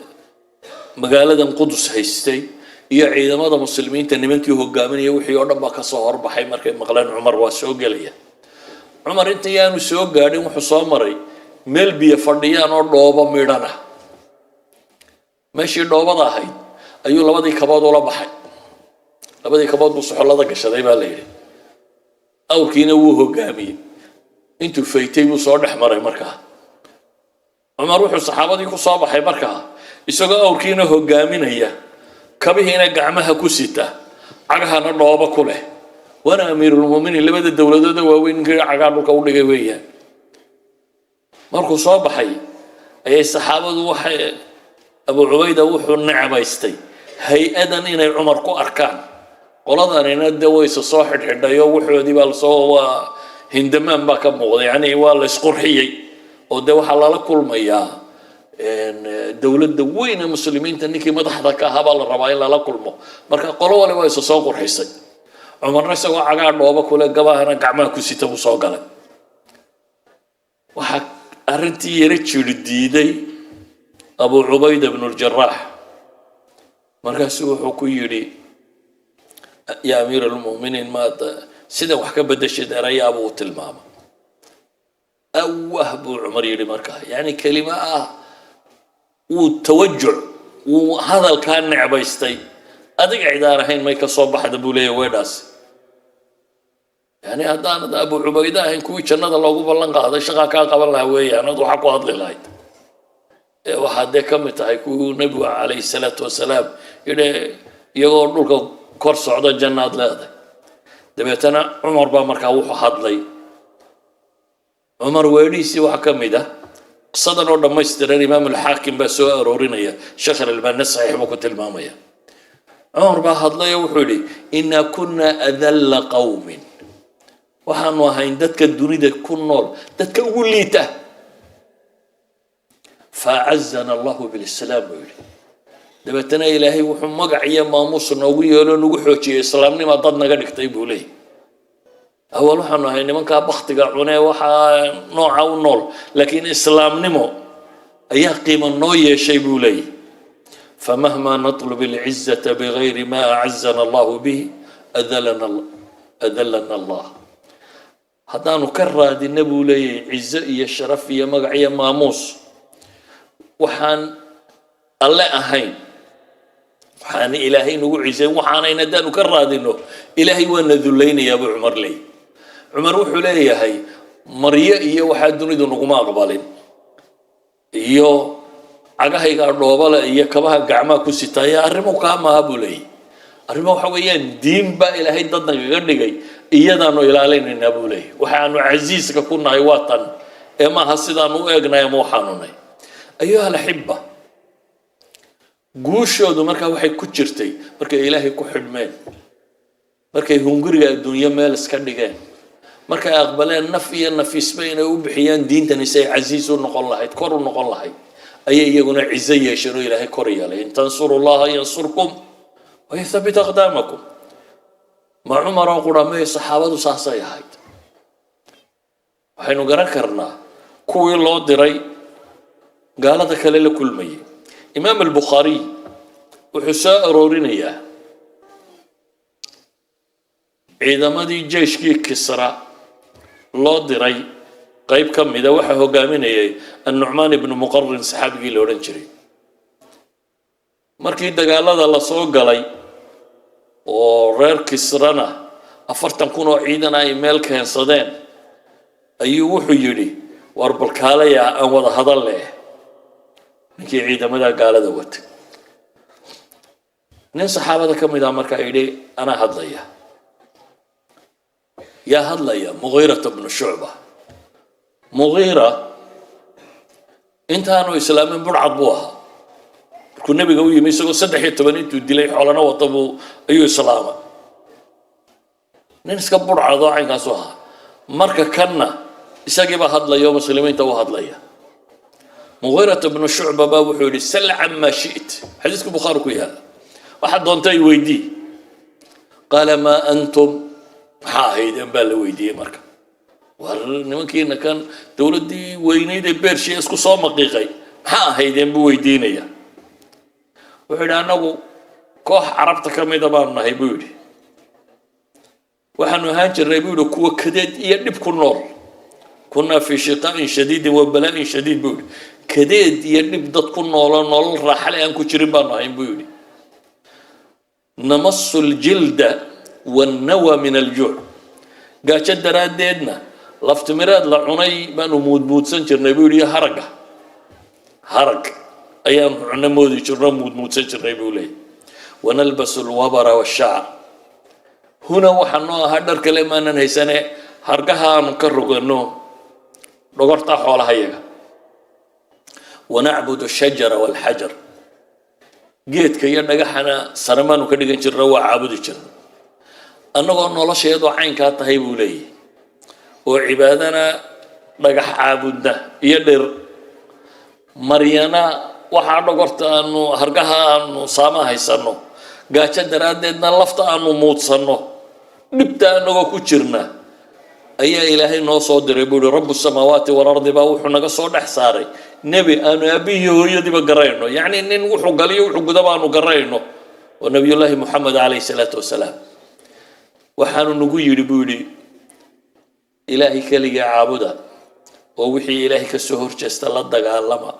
magaaladan Qudus haystay iyo ciidamada Muslimiinta, nimankii hogaaminaya wixii oo dhan baa kasoo horbaxay. Markay maqleen Cumar waa soo gelaya, Cumar inta yaanu soo gaadhin wuxuu soo maray meel biyo fadhiyaan oo dhoobo midhana. Meeshii dhoobada ahayd ayuu labadii kabood ula baxay. Labadii kabood buu soxollada gashaday baa la yidhi, awrkiina wuu hogaamiyey. Intuu faytay buu soo dhex maray. Markaa Cumar wuxuu saxaabadii ku soo baxay markaa isagoo awrkiina hogaaminaya, kabihiina gacmaha ku sita, cagahana dhoobo ku leh. Waana amiirulmuminiin, labada dowladooda waaweyn ninkii cagaa dhulka u dhigay weeyaan. Markuu soo baxay ayay saxaabadu waxay, Abu Cubayda wuxuu necbaystay hay-adan inay Cumar ku arkaan. Qoladanina de wayse soo xidhxidhay oo wuxoodii baa lasoo, waa hindamaan baa ka muuqday, yani waa la isqurxiyey oo de waxaa lala kulmayaa dowladda weyn ee Muslimiinta, ninkii madaxda ka ahaa baa la rabaa in lala kulmo. Marka qolo waliba isa soo qurxisay. Cumarna isagoo cagaa dhooba kule, gabahana gacmaha ku sita buu soo galay. Waxaa arrintii yaro jiri diiday Abu Cubayda bnu Ljaraax. Markaasuu wuxuu ku yidhi, "Yaa amiir almu'miniin, maad sidan wax ka bedeshid?" Erayaabuu u tilmaamay. "Awah," buu Cumar yidhi. Markaa yani kelimo ah wuu tawajuc, wuu hadalkaa necbaystay. Adiga cidaan ahayn may ka soo baxda, buu leeyahy weedhaas. Yani haddaanad Abu Cubayda ahayn kuwii jannada loogu ballan qaaday, shaqaa kaa qaban lahaa weeyaan ad waxaa ku hadli lahayd. Waxaad dee ka mid tahay kuwii Nebigu calayhi salaatu wasalaam yidhi iyagoo dhulka kor socda jannaad leedahay. Dabeetana Cumar baa markaa wuxuu hadlay. Cumar weedhihiisii waxaa ka mid ah, qisadan oo dhammaystiran Imaam Alxaakim baa soo aroorinaya, Sheekh Alalbaani saxiix buu ku tilmaamaya. Cumar baa hadlay oo wuxuu yidhi: "إنا كنا أذل قوم", waxaanu ahayn dadka dunida ku nool dadka ugu liita. "فأعزنا الله بالإسلام", buu yidhi. Dabeetana Ilaahay wuxuu magac iyo maamuus noogu yeelo, nagu xoojiyey islaamnima, dad naga dhigtay, buu leeyay. Awal waxaanu ahay nimankaa baktiga cunee, waxaa nooca u nool, laakiin islaamnimo ayaa qiimo noo yeeshay, buu leeyay. "فمهما نطلب العزة بغير ما أعزنا الله به أذلنا الله." Haddaanu ka raadina, buu leeyahay, cizo iyo sharaf iyo magac iyo maamuus waxaan Alle ahayn, waxaana Ilaahay nagu ciseyn waxaanayn, haddaanu ka raadino, Ilaahay waana dullaynayaa, buu Cumar leeyahy. Cumar wuxuu leeyahay maryo iyo waxaa dunidu naguma aqbalin, iyo cagahaygaa dhoobale iyo kabaha gacmaha ku sitaaya. Arrimo kaa maaha, buu leeyahy. Arrimo waxa weeyaan diin baa Ilaahay dad nagaga dhigay, iyadaanu ilaalinaynaa, buu leeyahy. Waxaanu casiiska ku nahay waa tan ee maaha sidaanu u eegnahay ama waxaanu nahay. أيها الأحبة, guushoodu markaa waxay ku jirtay markay Ilaahay ku xidhmeen, markay hunguriga adduunyo meel iska dhigeen, markay aqbaleen naf iyo nafiisba inay u bixiyaan diintani si ay casiis u noqon lahayd, kor u noqon lahayd, ayay iyaguna cizo yeesheen oo Ilaahay kor yeelay. "إن تنصروا الله ينصركم ويثبت أقدامكم." Ma Cumar oo qura may, saxaabadu saasay ahayd. Waxaynu garan karnaa kuwii loo diray gaalada kale la kulmayay. Imaam Albukhaariy wuxuu soo aroorinayaa ciidamadii jeyshkii Kisra loo diray qayb ka mida. Waxaa hogaaminayay Annucmaan ibnu Muqarin, saxaabigii la odhan jiray. Markii dagaalada lasoo galay oo reer Kisrana 40,000 oo ciidan ay meel keensadeen, ayuu wuxuu yidhi: "War balkaalaya, aan wada hadal leh." Ninkii ciidamada gaalada watay, nin saxaabada ka mid ah, markaa yidhi: "Anaa hadlaya." Yaa hadlaya? Mugiirata bnu Shucba. Mugiira intaanu islaamin burcad buu ahaa. Markuu Nebiga u yimi isagoo 13 intuu dilay xoolana wata buu ayuu islaamay. Nin iska burcadoo caynkaasu ahaa. Marka kanna isagiibaa hadlaya oo muslimiinta u hadlaya. Mugiirata bnu Shucba baa wuxuu yidhi: "سل عما شئت." Xadiiska Bukhaari ku yaala. "Waxaad doonta i weydii." "قال ما أنتم?" Maxaa ahaydeen baa la weydiiyey. Marka war nimankiina kan dowladdii weynayd ee Bershiya isku soo maqiiqay, maxaa ahaydeen, buu weydiinaya. Wuxuu yidhi: "Annagu koox Carabta ka mida baanu nahay," buu yidhi. "Waxaanu ahaan jirnay," buu yidhi, "kuwa kadeed iyo dhib ku nool. كنا في شقاء شديد وبلاء شديد," buu yidhi. "Kadeed iyo dhib dad ku noolo, nolol raaxale aan ku jirin baanu ahayn," buu yidhi. "نمص الجلد والنوى من الجوع." Gaajo daraaddeedna laftimireed la cunay baanu muudmuudsan jirnay, buu yidhi. Haragga, harag ayaanu cunno moodi jirno, muudmuudsan jirnay, buu leeyay. "ونلبس الوبر والشعر." Huna waxaa noo ahaa dhar kale maanan haysane, hargaha aanu ka rogano dhogortaa xoolaha yaga. "ونعبد الشجر والحجر." Geedka iyo dhagaxana sanamaanu ka dhigan jirna, waa caabudi jirna. "Annagoo nolosheedu caynkaa tahay," buu leeyahy, "oo cibaadana dhagax caabudna iyo dhir maryana, waxaa dhogorta aanu hargaha aanu saama haysanno, gaajo daraaddeedna lafta aanu muudsanno, dhibta annagoo ku jirna, ayaa Ilaahay noo soo diray," buu yihi. "رب السماوات والأرض baa wuxuu naga soo dhex saaray nebi aanu aabbihii hooyadiiba garayno, yacni nin wuxuu galiyo wuxuu gudaba aanu garayno, oo Nabiyullaahi Moxamed calayhi salaatu wasalaam. Waxaanu nagu yidhi," buu yidhi, "Ilaahay keligii caabuda oo wixii Ilaahay ka soo horjeesta la dagaalama,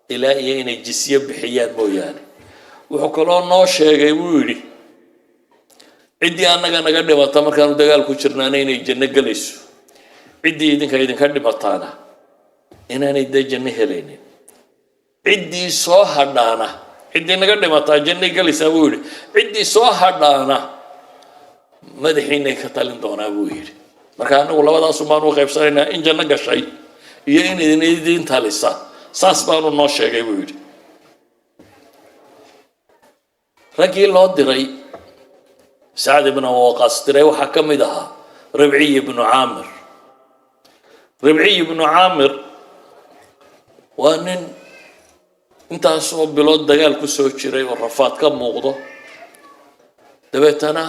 ilaa iyo inay jisye bixiyaan mooyaane." Wuxuu kaloo noo sheegay, buu yidhi, ciddii annaga naga dhimata markaanu dagaal ku jirnaana inay janno gelayso, ciddii idinka idinka dhimataana inaanay dee janno helaynin, ciddii soo hadhaana. Ciddii naga dhimataa jannay gelaysaa, buu yidhi, ciddii soo hadhaana madaxiinay ka talin doonaa, buu yidhi. Marka anagu labadaasun baanu u qaybsanaynaa, in janno gashay iyo in idin talisa. Saas baanu noo sheegay, buu yidhi. Raggii loo diray, Sacd ibnu Waqaas diray, waxaa ka mid ahaa Ribciy ibnu Caamir. Ribciy ibnu Caamir waa nin intaasoo bilood dagaal ku soo jiray oo rafaad ka muuqdo. Dabeetana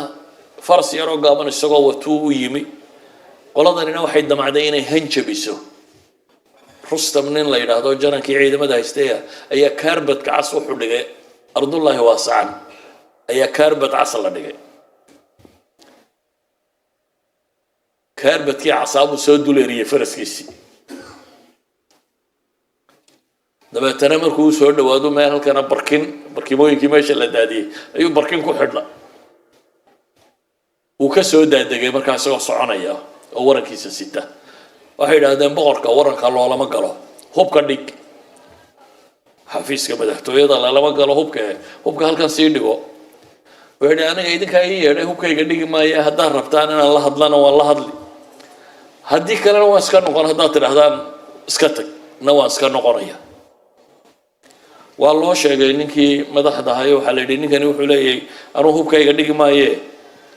faras yaroo gaaban isagoo watuu u yimi. Qoladanina waxay damacday inay hanjabiso. Rustam nin la yidhaahdo, janankii ciidamada haystaya, ayaa kaarbadka cas wuxuu dhigay ardullaahi waasacan, ayaa kaarbad cas la dhigay. Kaarbadkii casaabuu soo duleeriyey faraskiisii. Dabeetana markuu usoo dhawaado meel halkana barkin, barkimooyinkii meesha la daadiyey ayuu barkin ku xidhna. Wuu ka soo daadegay markaa isagoo soconaya oo warankiisa sita. Waxay yidhaahdeen, boqorka waranka loolama galo, hubka dhig. Xafiiska madaxtooyada lalama galo hubka, hubka halkan sii dhigo. Wuxuu yidhi, aniga idinkaa ii yeedhay, hubkayga dhigi maaya. Haddaad rabtaan inaan la hadlana waan la hadli, haddii kalena waan iska noqon. Haddaad tidhahdaan iska tag na waan iska noqonaya. Waa loo sheegay ninkii madaxda ahayo. Waxaa la yidhi, ninkani wuxuu leeyahay, anuu hubkayga dhigi maaye,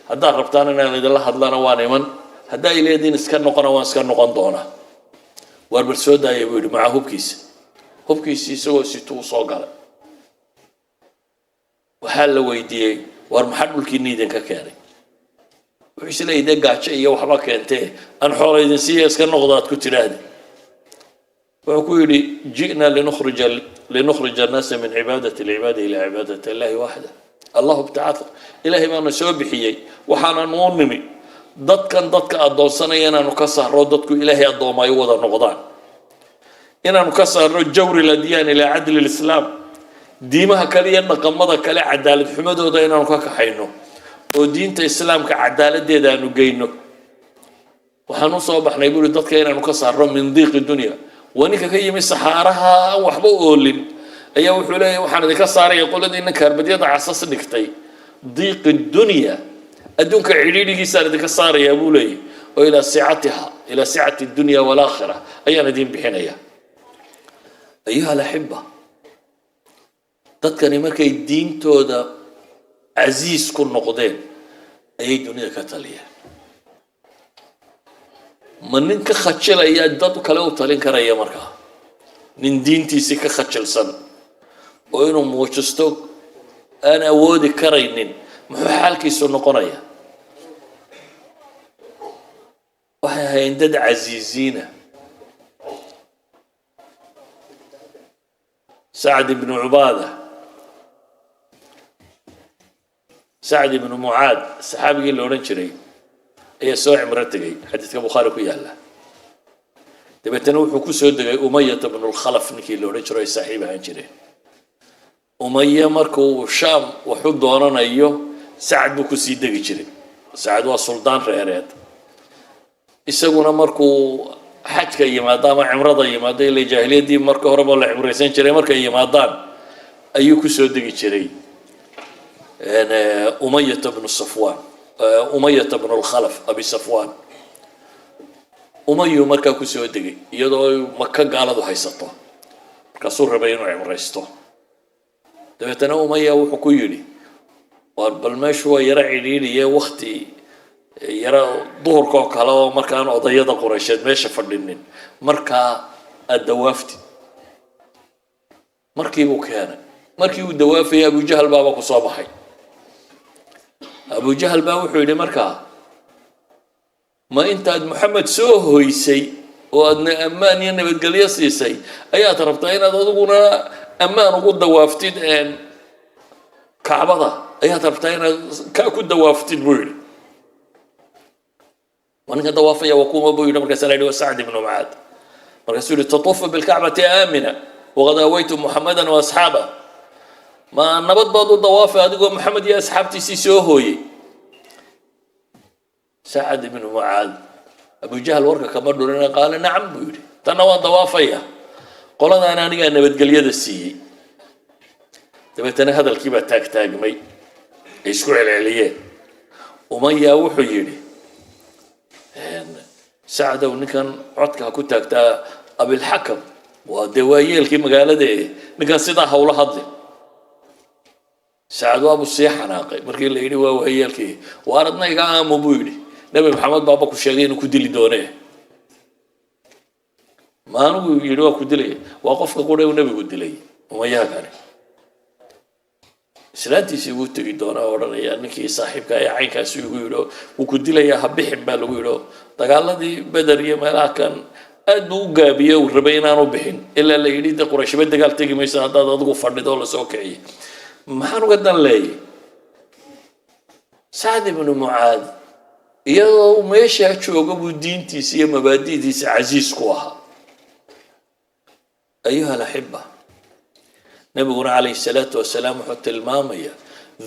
haddaad rabtaan inaan idinla hadlana waan iman, haddaa ileediin iska noqona waan iska noqon doonaa. Waar bal soo daaya, buu yidhi, maca hubkiisa. Hubkiisii isagoo situu soo galay. Waxaa la weydiiyey, waar maxaa dhulkiina idinka keenay? Wuxuu is leeyahy, dee gaajo iyo waxba keentee, aan xoola idin siiya, iska noqdo aad ku tidhaahdi. Wuxuu ku yidhi, ji'na linukhrija annaasa min cibaadati alcibaadi ila cibaadati allahi waxda. Allahu ibtacatha, ilaahay baana soo bixiyey. Waxaana nuu nimi dadkan dadka addoonsanaya inaanu ka saarro, dadku ilaahay addooma ay wada noqdaan, inaanu ka saarno jawri ladyaan ilaa cadli lislaam, diimaha kale iyo dhaqamada kale cadaalad xumadooda inaanu ka kaxayno oo diinta islaamka cadaaladeeda aanu geyno. Waxaan usoo baxnay, buri, dadka inaanu ka saarno min diiqi dunya. Waa ninka ka yimi saxaaraha aan waxba oolin ayaa wuxuu leeyahy, waxaan idinka saaraya qoladiina kaarbadyada casas dhigtay diiqi dunya, adduunka cidhiidhigiisaan idinka saarayaa, buu leeyahy, oo ilaa sicatiha, ilaa sicati dunya walaakhira ayaan idin bixinaya. Ayuha alaxiba, dadkani markay diintooda casiis ku noqdeen ayay dunida ka taliyeen. Ma nin ka khajilaya dad kale u talin karaya? Markaa nin diintiisii ka khajilsan oo inuu muujisto aan awoodi karaynin, muxuu xaalkiisu noqonaya? Waxay ahaayeen dad casiiziina. Sacd ibnu Cubaada, Sacd ibnu Mucaad, saxaabigii la odhan jiray, ayaa soo cimro tegay. Xadiidka Bukhaari ku yaalla. Dabeetana wuxuu ku soo degay Umayata bnu Lkhalaf, ninkii la odhan jiro ay saaxiib ahaan jireen. Umaya markuu Shaam waxu doonanayo Sacad buu kusii degi jiray. Sacad waa suldaan reereed. Isaguna markuu xajka yimaado ama cimrada yimaado, ila jaahiliyaddii marka horeba la cimraysan jiray, markay yimaadaan ayuu kusoo degi jiray Umayata bnu Safwan, Umayata bnu Lkhalaf Abi Safwan. Umayu markaa kusoo degay iyadoo Maka gaaladu haysato. Markaasuu rabay inuu cimraysto. Dabeetana Umaya wuxuu ku yidhi, waar bal meeshu waa yaro cidhiidhiye, wakti yaro duhurka oo kale oo markaan odayada Qureysheed meesha fadhinin markaa aada dawaaftid. Markii buu keenay. Markii uu dawaafayay, Abujahal baaba ku soo baxay. Abujahal baa wuxuu yidhi, markaa ma intaad Moxamed soo hoysay oo aadna ammaan iyo nabadgelyo siisay ayaad rabtaa inaad adiguna ammaan ugu dawaaftid Kacbada? Ayaad rabtaa inaad kaa ku dawaaftid, buu yidhi. Waa ninka dawaafaya waa kuma, buu yidhi. Markaasa la yidhi, waa Sacd ibnu Mucaad. Markaasuu yihi, tatuufu bilkacbati aamina waqad aawaytu Muxamadan wa asxaaba. Ma nabad baad u dawaafay adigoo Maxamed iyo asxaabtiisii soo hooyey? Sacad ibnu Mucaad Abujahl warka kama dhurina. قال نعم buu yidhi, tanna waan dawaafaya, qoladaana anigaa nabadgelyada siiyey. Dabeetana hadalkii baa taagtaagmay, ay isku celceliyeen. Umaya wuxuu yidhi, "Sacdow, ninkan codka ha ku taagtaa Abilxakam waa dee waa yeelkii magaalada e, ninkan sidaa hawla hadli." Sacad waabuu sii xanaaqay markii la yidhi waa waayeelkii. "Waar, adna iga aamu," buu yidhi. "Nebi Maxamed baaba ku sheegay inuu ku dili doone." Maanigu yidhi waa ku dilaya? Waa qofka qura uu nebigu dilay. Umayahakani islaantiisii wuu tegi doonaa oo odhanaya, "Ninkii saaxiibka ee caynkaasi igu yidhi wuu ku dilayaa, ha bixin baa lagu yidhi." Dagaaladii Beder iyo meelaha kan aad buu u gaabiyey, uu rabay inaanu bixin, ilaa la yidhi de Qurayshiba dagaal tegi mayso haddaad adigu fadhido oo lasoo kiciyey. Maxaan uga dan leeyay? Sacd ibnu Mucaad iyadoo meeshaa jooga buu diintiisa iyo mabaadi'diisa casiis ku ahaa. أيها الأحبة, nabiguna calayhi salaatu wasalaam wuxuu tilmaamayaa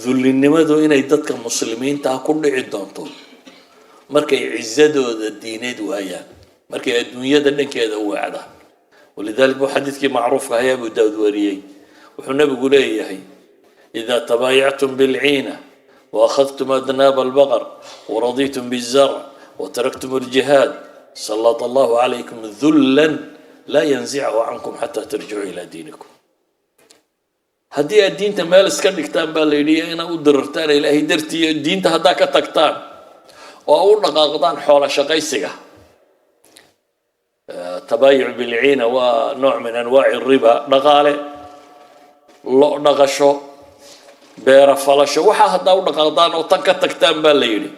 dullinimadu inay dadka muslimiintaa ku dhici doonto markay cisadooda diineed waayaan, markay adduunyada dhankeeda u weecdaan. ولذلك buu xadiidkii macruufka ahaa Abu Daawud wariyey wuxuu nabigu leeyahay: إذا تبايعتم بالعينة وأخذتم أذناب البقر ورضيتم بالزرع وتركتم الجهاد، سلط الله عليكم ذلا لا ينزعه عنكم حتى ترجعوا إلى دينكم. Haddii aad diinta meel iska dhigtaan baa la yidhi, inaad u dirartaan Ilaahay dartiiyo diinta haddaa ka tagtaan oo u dhaqaaqdaan xoola shaqaysiga, تبايع بالعينة waa nooc من أنواع الربا, dhaqaale, lo dhaqasho, beera falasho, waxaa haddaa u dhaqaaqdaan oo tan ka tagtaan baa la yidhi,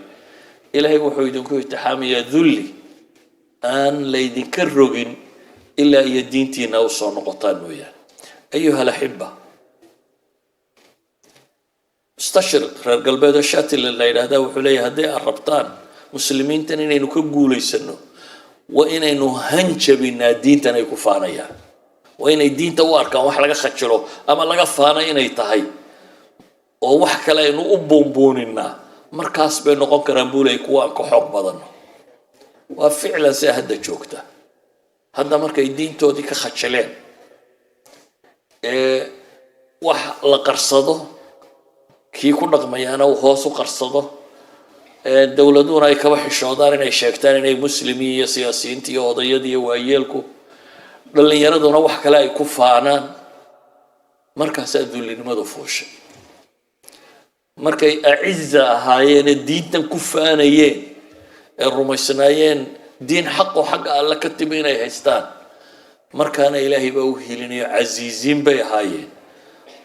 Ilaahay wuxuu idinku itixaamayaa dulli aan laydinka rogin ilaa iyo diintiina usoo noqotaan mooyaane. أيها الأحبة, mustashriq reer galbeedoo Chatelain la yidhaahda wuxuu leeyahay, hadday aad rabtaan muslimiintan inaynu ka guulaysano, waa inaynu hanjabinaa diintan ay ku faanayaan, waa inay diinta u arkaan wax laga khajilo ama laga faana inay tahay, oo wax kale aynu u buunbuuninaa. Markaas bay noqon karaan, buu leeyay, kuwa aan ka xoog badano. Waa ficlan sia hadda joogta. Hadda markay diintoodii ka khajileen ee wax la qarsado, kii ku dhaqmayaana uu hoos u qarsado, dowladuhuna ay kaba xishoodaan inay sheegtaan inay muslimiin, iyo siyaasiyiinta iyo odayada iyo waayeelku, dhallinyaraduna wax kale ay ku faanaan, markaasaa dullinimadu fuushay. Markay أعزة ahaayeenee diintan ku faanayeen ee rumaysnaayeen diin xaqoo xagga alle ka timi inay haystaan, markaana Ilaahay baa u helinayo, casiiziin bay ahaayeen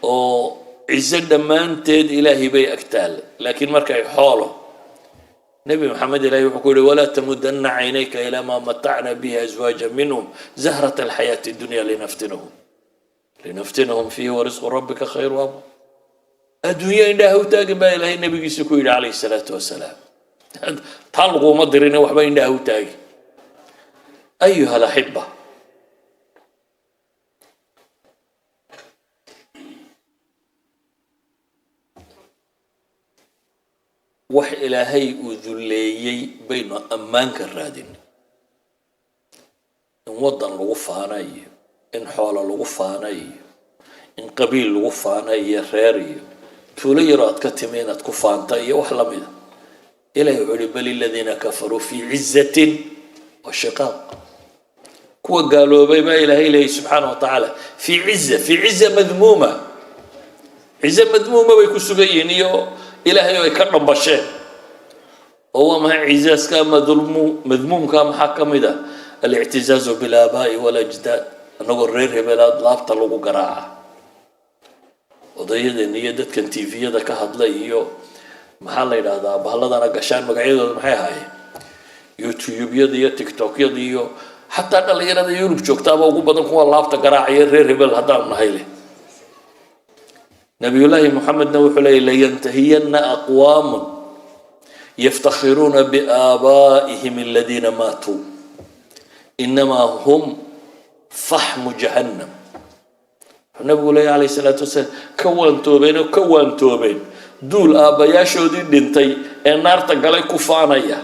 oo cizo dhammaanteed Ilaahay bay agtaale. Laakiin markay xoolo, Nebi Maxamed ilahay wuxuu ku yihi: ولا تمدن عينيك إلى ما متعنا به أزواجا منهم زهرة الحياة الدنيا لنفتنهم فيه ورزق ربك خير وأبقى. Adduunyo indhaha u taagin baa Ilaahay nabigiisa ku yidhi calayhi salaatu wasalaam. Taa laguma dirine, waxba indhaha u taagi. أيها الأحبة, wax Ilaahay uu dulleeyey baynu ammaanka raadin, in waddan lagu faana iyo in xoolo lagu faana iyo in qabiil lagu faana iyo reer iyo tuulo yaroo aad ka timi inaad ku faanta iyo wax lamida. Ilahay wuxuu uhi: بل الذين كفروا في عزة وشقاق. Kuwa gaaloobay baa Ilaahay leeyay subxaana wa tacaala في عزة, في عزة مذمومة, cizo madmuuma bay ku sugan yihiin iyo Ilaahay oo ay ka dhambasheen. Oo waa maxay cizaaska madmuumka? Maxaa ka mid ah? الاعتزاز بالآباء والأجداد. Annagoo reer hebelaad laabta lagu garaaca, odayadeena iyo dadkan TV-yada ka hadla iyo maxaa la yidhahdaa, bahladana gashaan, magacyadooda maxay ahaayeen, YouTube-yada iyo TikTokyada iyo xataa dhalinyarada Yurub joogtaaba ugu badan kuwa laabta garaacaya, reer hebel haddaanu nahay leh. Nabiyullaahi Muxamedna wuxuu leeyay: لينتهين أقوام يفتخرون بآبائهم الذين ماتوا إنما هم فحم جهنم. Wuxuu Nabigu leeyahy calayhi salaatu wasalaam, ka waantoobeen oo ka waantoobeen duul aabbayaashoodii dhintay ee naarta galay ku faanaya.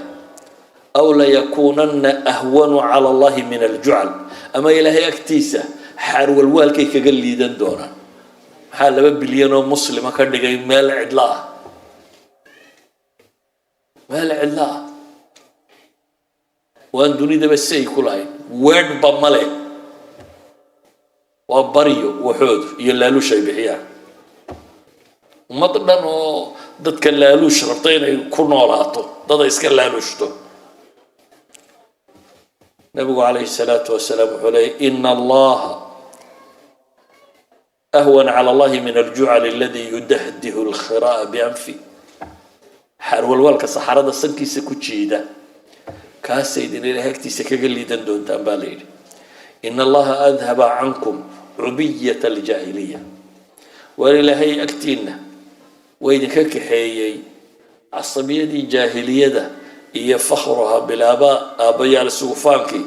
Aw layakuunanna ahwanu cala Allahi min aljucal, ama Ilaahay agtiisa xaarwalwaalkay kaga liidan doonaan. Maxaa 2 bilyan oo Muslima ka dhigay meel cidlo ah, meel cidlo ah waan dunidaba si ay ku lahayn? Weedhba male, waa baryo waxoodu iyo laaluush ay bixiyaan. Ummad dhan oo dadka laaluush rabta inay ku noolaato, dad ay iska laaluushto. Nabigu calayhi salaatu wasalaam wuxuu leeyay: ina Allaha ahwan cala Allahi min aljucal aladi yudahdihu alkhira'a bianfi. Xaarwalwaalka saxarada sankiisa ku jiida, kaasaydin Ilahay agtiisa kaga liidan doontaan, baa la yidhi. Ina Allaha adhaba cankum cubiyata aljaahiliya. Waar Ilaahay agtiinna waa idinka kaxeeyey casabiyadii jaahiliyada iyo fakhruha bilaabaa, aabbayaal sugufaankii.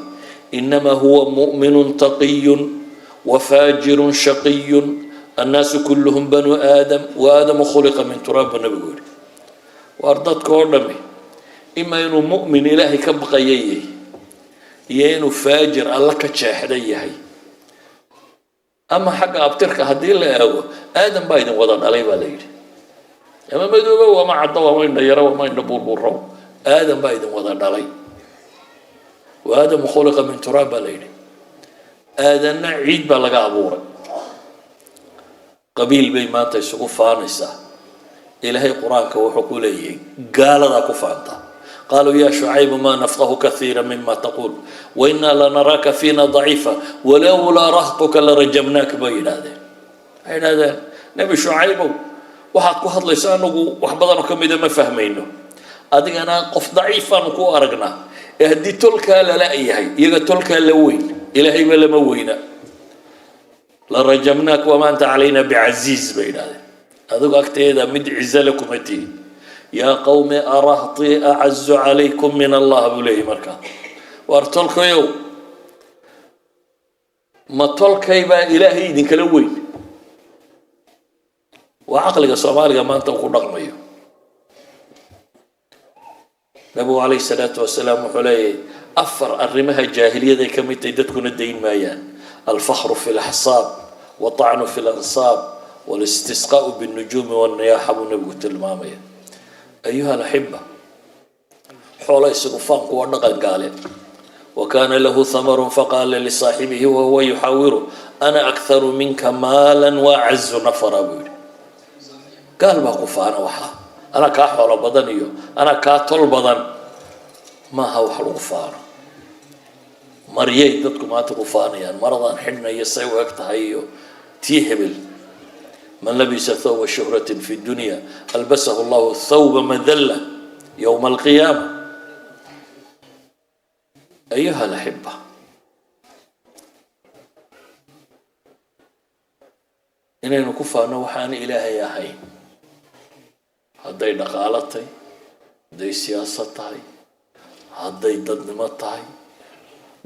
Inamaa huwa mu'minu taqiyun wafaajirun shaqiyun, annaasu kulluhum banu Aadam wa Aadamu khuliqa min turaab, buu Nabigu yidhi. Waar dadka oo dhami ima inuu mu'min Ilaahay ka baqaya yahay iyo inuu faajir Alla ka jeexday yahay. Ama xagga abtirka haddii la eego, Aadam baa idin wada dhalay, baa la yidhi. Ama madoobow ama caddo ama indha yaro ama indha buurbuurow, Aadam baa idin wada dhalay. Wa Aadamu khuliqa min turaab, baa la yidhi. Aadanna ciid baa laga abuuray. Qabiil bay maanta isugu faanaysaa. Ilaahay Qur-aanka wuxuu ku leeyahay gaaladaa ku faanta: qaaluu ya Shucaybu ma nafqahu kaiira mima taquul wainaa lanaraaka fiina daciifa walowlaa rahtuka larajamnaaka, bay yidhaahdeen. Waxay yidhahdeen: Nebi Shucaybow, waxaad ku hadlayso anagu wax badanoo ka mida ma fahmayno, adigana qof daciifaanu ku aragnaa, ee haddii tolkaa lala yahay, iyaga tolkaa la weyn, Ilaahayba lama weyna, larajamnaak wamaa anta calayna bicasiiz, bay yidhahdeen. Adigu agteeda mid cize le kuma tihi. Yaa qawmi arahtii acazu calaykum min Allah, buu leeyahy. Markaa waar tolkayow, ma tolkay baa Ilaahay idinkala weyn? Waa caqliga Soomaaliga maanta uu ku dhaqmayo. Nabigu calayhi salaatu wasalaam wuxuu leeyahay afar arrimaha jaahiliyaday ka mid tahay, dadkuna dayn maayaan: alfakhru fi laxsaab, waطacnu fi lansaab, walistisqaau biاnnujuumi, wanniyaaxa, buu Nabigu tilmaamaya. Ayuha alaxiba, xoola isagu faanku waa dhaqan gaale. Wakana lahu thamarun faqaala lisaaxibihi wahuwa yuxaawiru ana akharu minka maala waacazu nafara, buu yidhi. Gaal baa ku faana waxaa, anaa kaa xoolo badan iyo anaa kaa tol badan. Maaha wax lagu faano. Maryay dadku maanta ku faanayaan, maradaan xidhnayo say u eg tahay iyo tii hebel. Man labisa thawba shuhratin fi dunya albasahu Allahu thawba madalla yowma alqiyaama. Ayuha alaxiba, inaynu ku faano waxaan Ilaahay ahayn, hadday dhaqaalo tahay, hadday siyaasad tahay, hadday dadnimo tahay,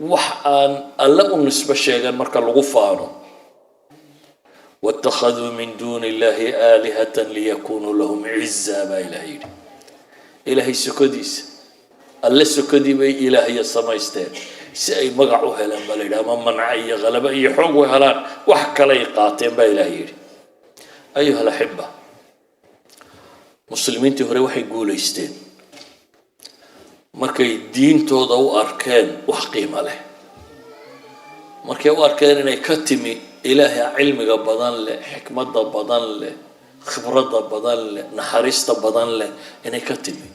wax aan Alle u nisbo sheegan marka lagu faano. Waittakhaduu min duuni Illahi aalihatan liyakunuu lahum ciza, baa Ilaah yidhi. Ilaahay sokodiisa, Alle sokodii bay Ilaahya samaysteen si ay magac u helaan, baa la yidhi, ama manca iyo qalabo iyo xoog u helaan. Wax kalay qaateen, baa Ilaah yidhi. Ayuha alaxiba, Muslimiintii hore waxay guulaysteen markay diintooda u arkeen wax qiimo leh, markay u arkeen inay ka timi Ilaahay cilmiga badan leh, xikmadda badan leh, khibradda badan leh, naxariista badan leh inay ka timi,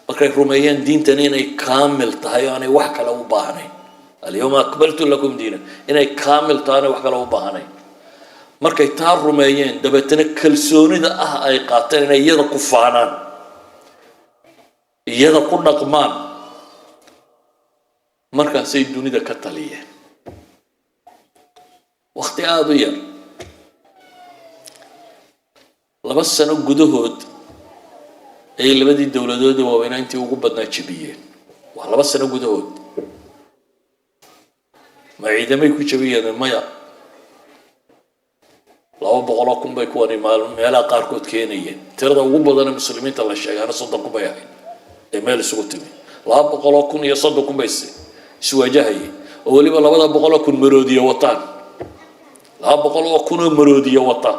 markay rumeeyeen diintan inay kaamil tahay oo aanay wax kale u baahnayn. Alyawma akmaltu lakum diina, inay kaamil tahay, aanay wax kale u baahnayn. Markay taa rumeeyeen, dabeetana kalsoonida ah ay qaateen inay iyada ku faanaan, iyada ku dhaqmaan, markaasay dunida ka taliyeen wakti aada u yar. 2 sano gudahood ayay labadii dowladood waaweynaa intii ugu badnaa jebiyeen. Waa 2 sano gudahood. Ma ciidamay ku jebiyeen? Maya. 200,000 bay kuwani meelaha qaarkood keenayeen. Tirada ugu badane muslimiinta la sheegaana 30,000 bay ahayd ee meel isugu timi. 200,000 iyo 30,000 bay iswaajahayeen, oo weliba 200,000 maroodiya wataan, 200,000 oo maroodiya wata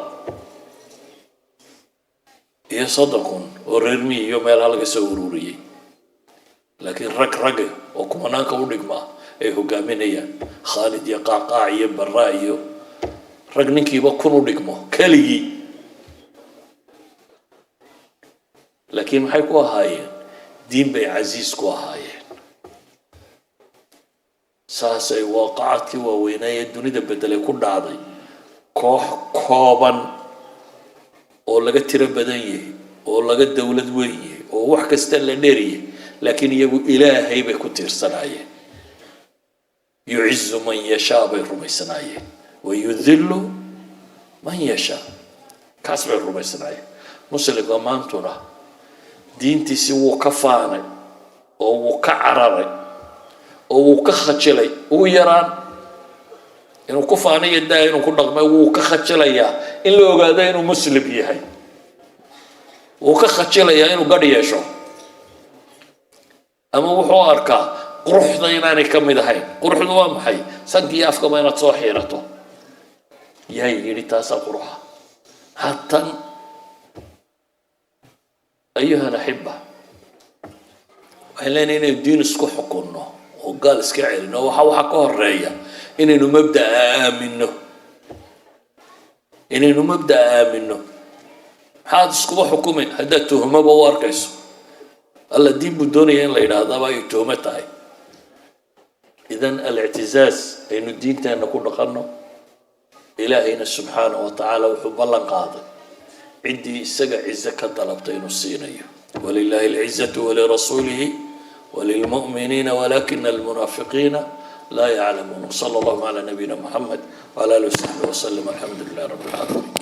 iyo 30,000 oo reer miyi iyo meelaha laga soo ururiyey, laakiin rag rage oo kumanaanka u dhigmaa ay hogaaminayaan, Khaalid iyo Qaacqaac iyo Baraa iyo rag ninkiiba 1,000 u dhigmo keligii. Laakiin maxay ku ahaayeen? Diin bay casiiz ku ahaayeen. Saasay waaqacadkii waaweynaaye dunida bedelay ku dhacday. Koox kooban oo laga tiro badan yahay oo laga dowlad weyn yahay oo wax kasta la dheeriyay, laakiin iyagu Ilaahay bay ku tiirsanaayeen. يعز من يشاء bay rumaysanaayeen، ويذل من يشاء, kaas bay rumaysanaayeen. Muslimka maantuna diintiisi wuu ka faanay oo wuu ka cararay oo wuu ka khajilay. Ugu yaraan inuu ku faanayo daa, inuu ku dhaqmay, wuu ka khajilayaa in la ogaado inuu muslim yahay. Wuu ka khajilayaa inuu gadh yeesho, ama wuxuu arkaa quruxda inaanay ka mid ahayn. Quruxdu waa maxay? Sanka iyo afkaba inaad soo xiirato yaa yidhi taasaa quruxa hatan? أيها الأحبة, waxaan leenahay inaynu diin isku xukunno oo gaal iska celino, waxa ka horeeya inaynu mabda'a aamino, inaynu mabda'a aamino. Maxaad iskuba xukumi haddaad tuhmaba u arkayso? Alla diin buu doonaya in la yidhaahdaba ay tuhmo tahay. إذن الاعتزاز aynu diinteenna ku dhaqanno. Ilaahayna subxaanahu wa tacaala wuxuu ballan qaaday ciddii isaga cizo ka dalabtay inuu siinayo. ولله العزة ولرسوله وللمؤمنين ولكن المنافقين لا يعلمون. وصلى الله على نبينا محمد وعلى آله وصحبه وسلم. الحمد لله رب العالمين.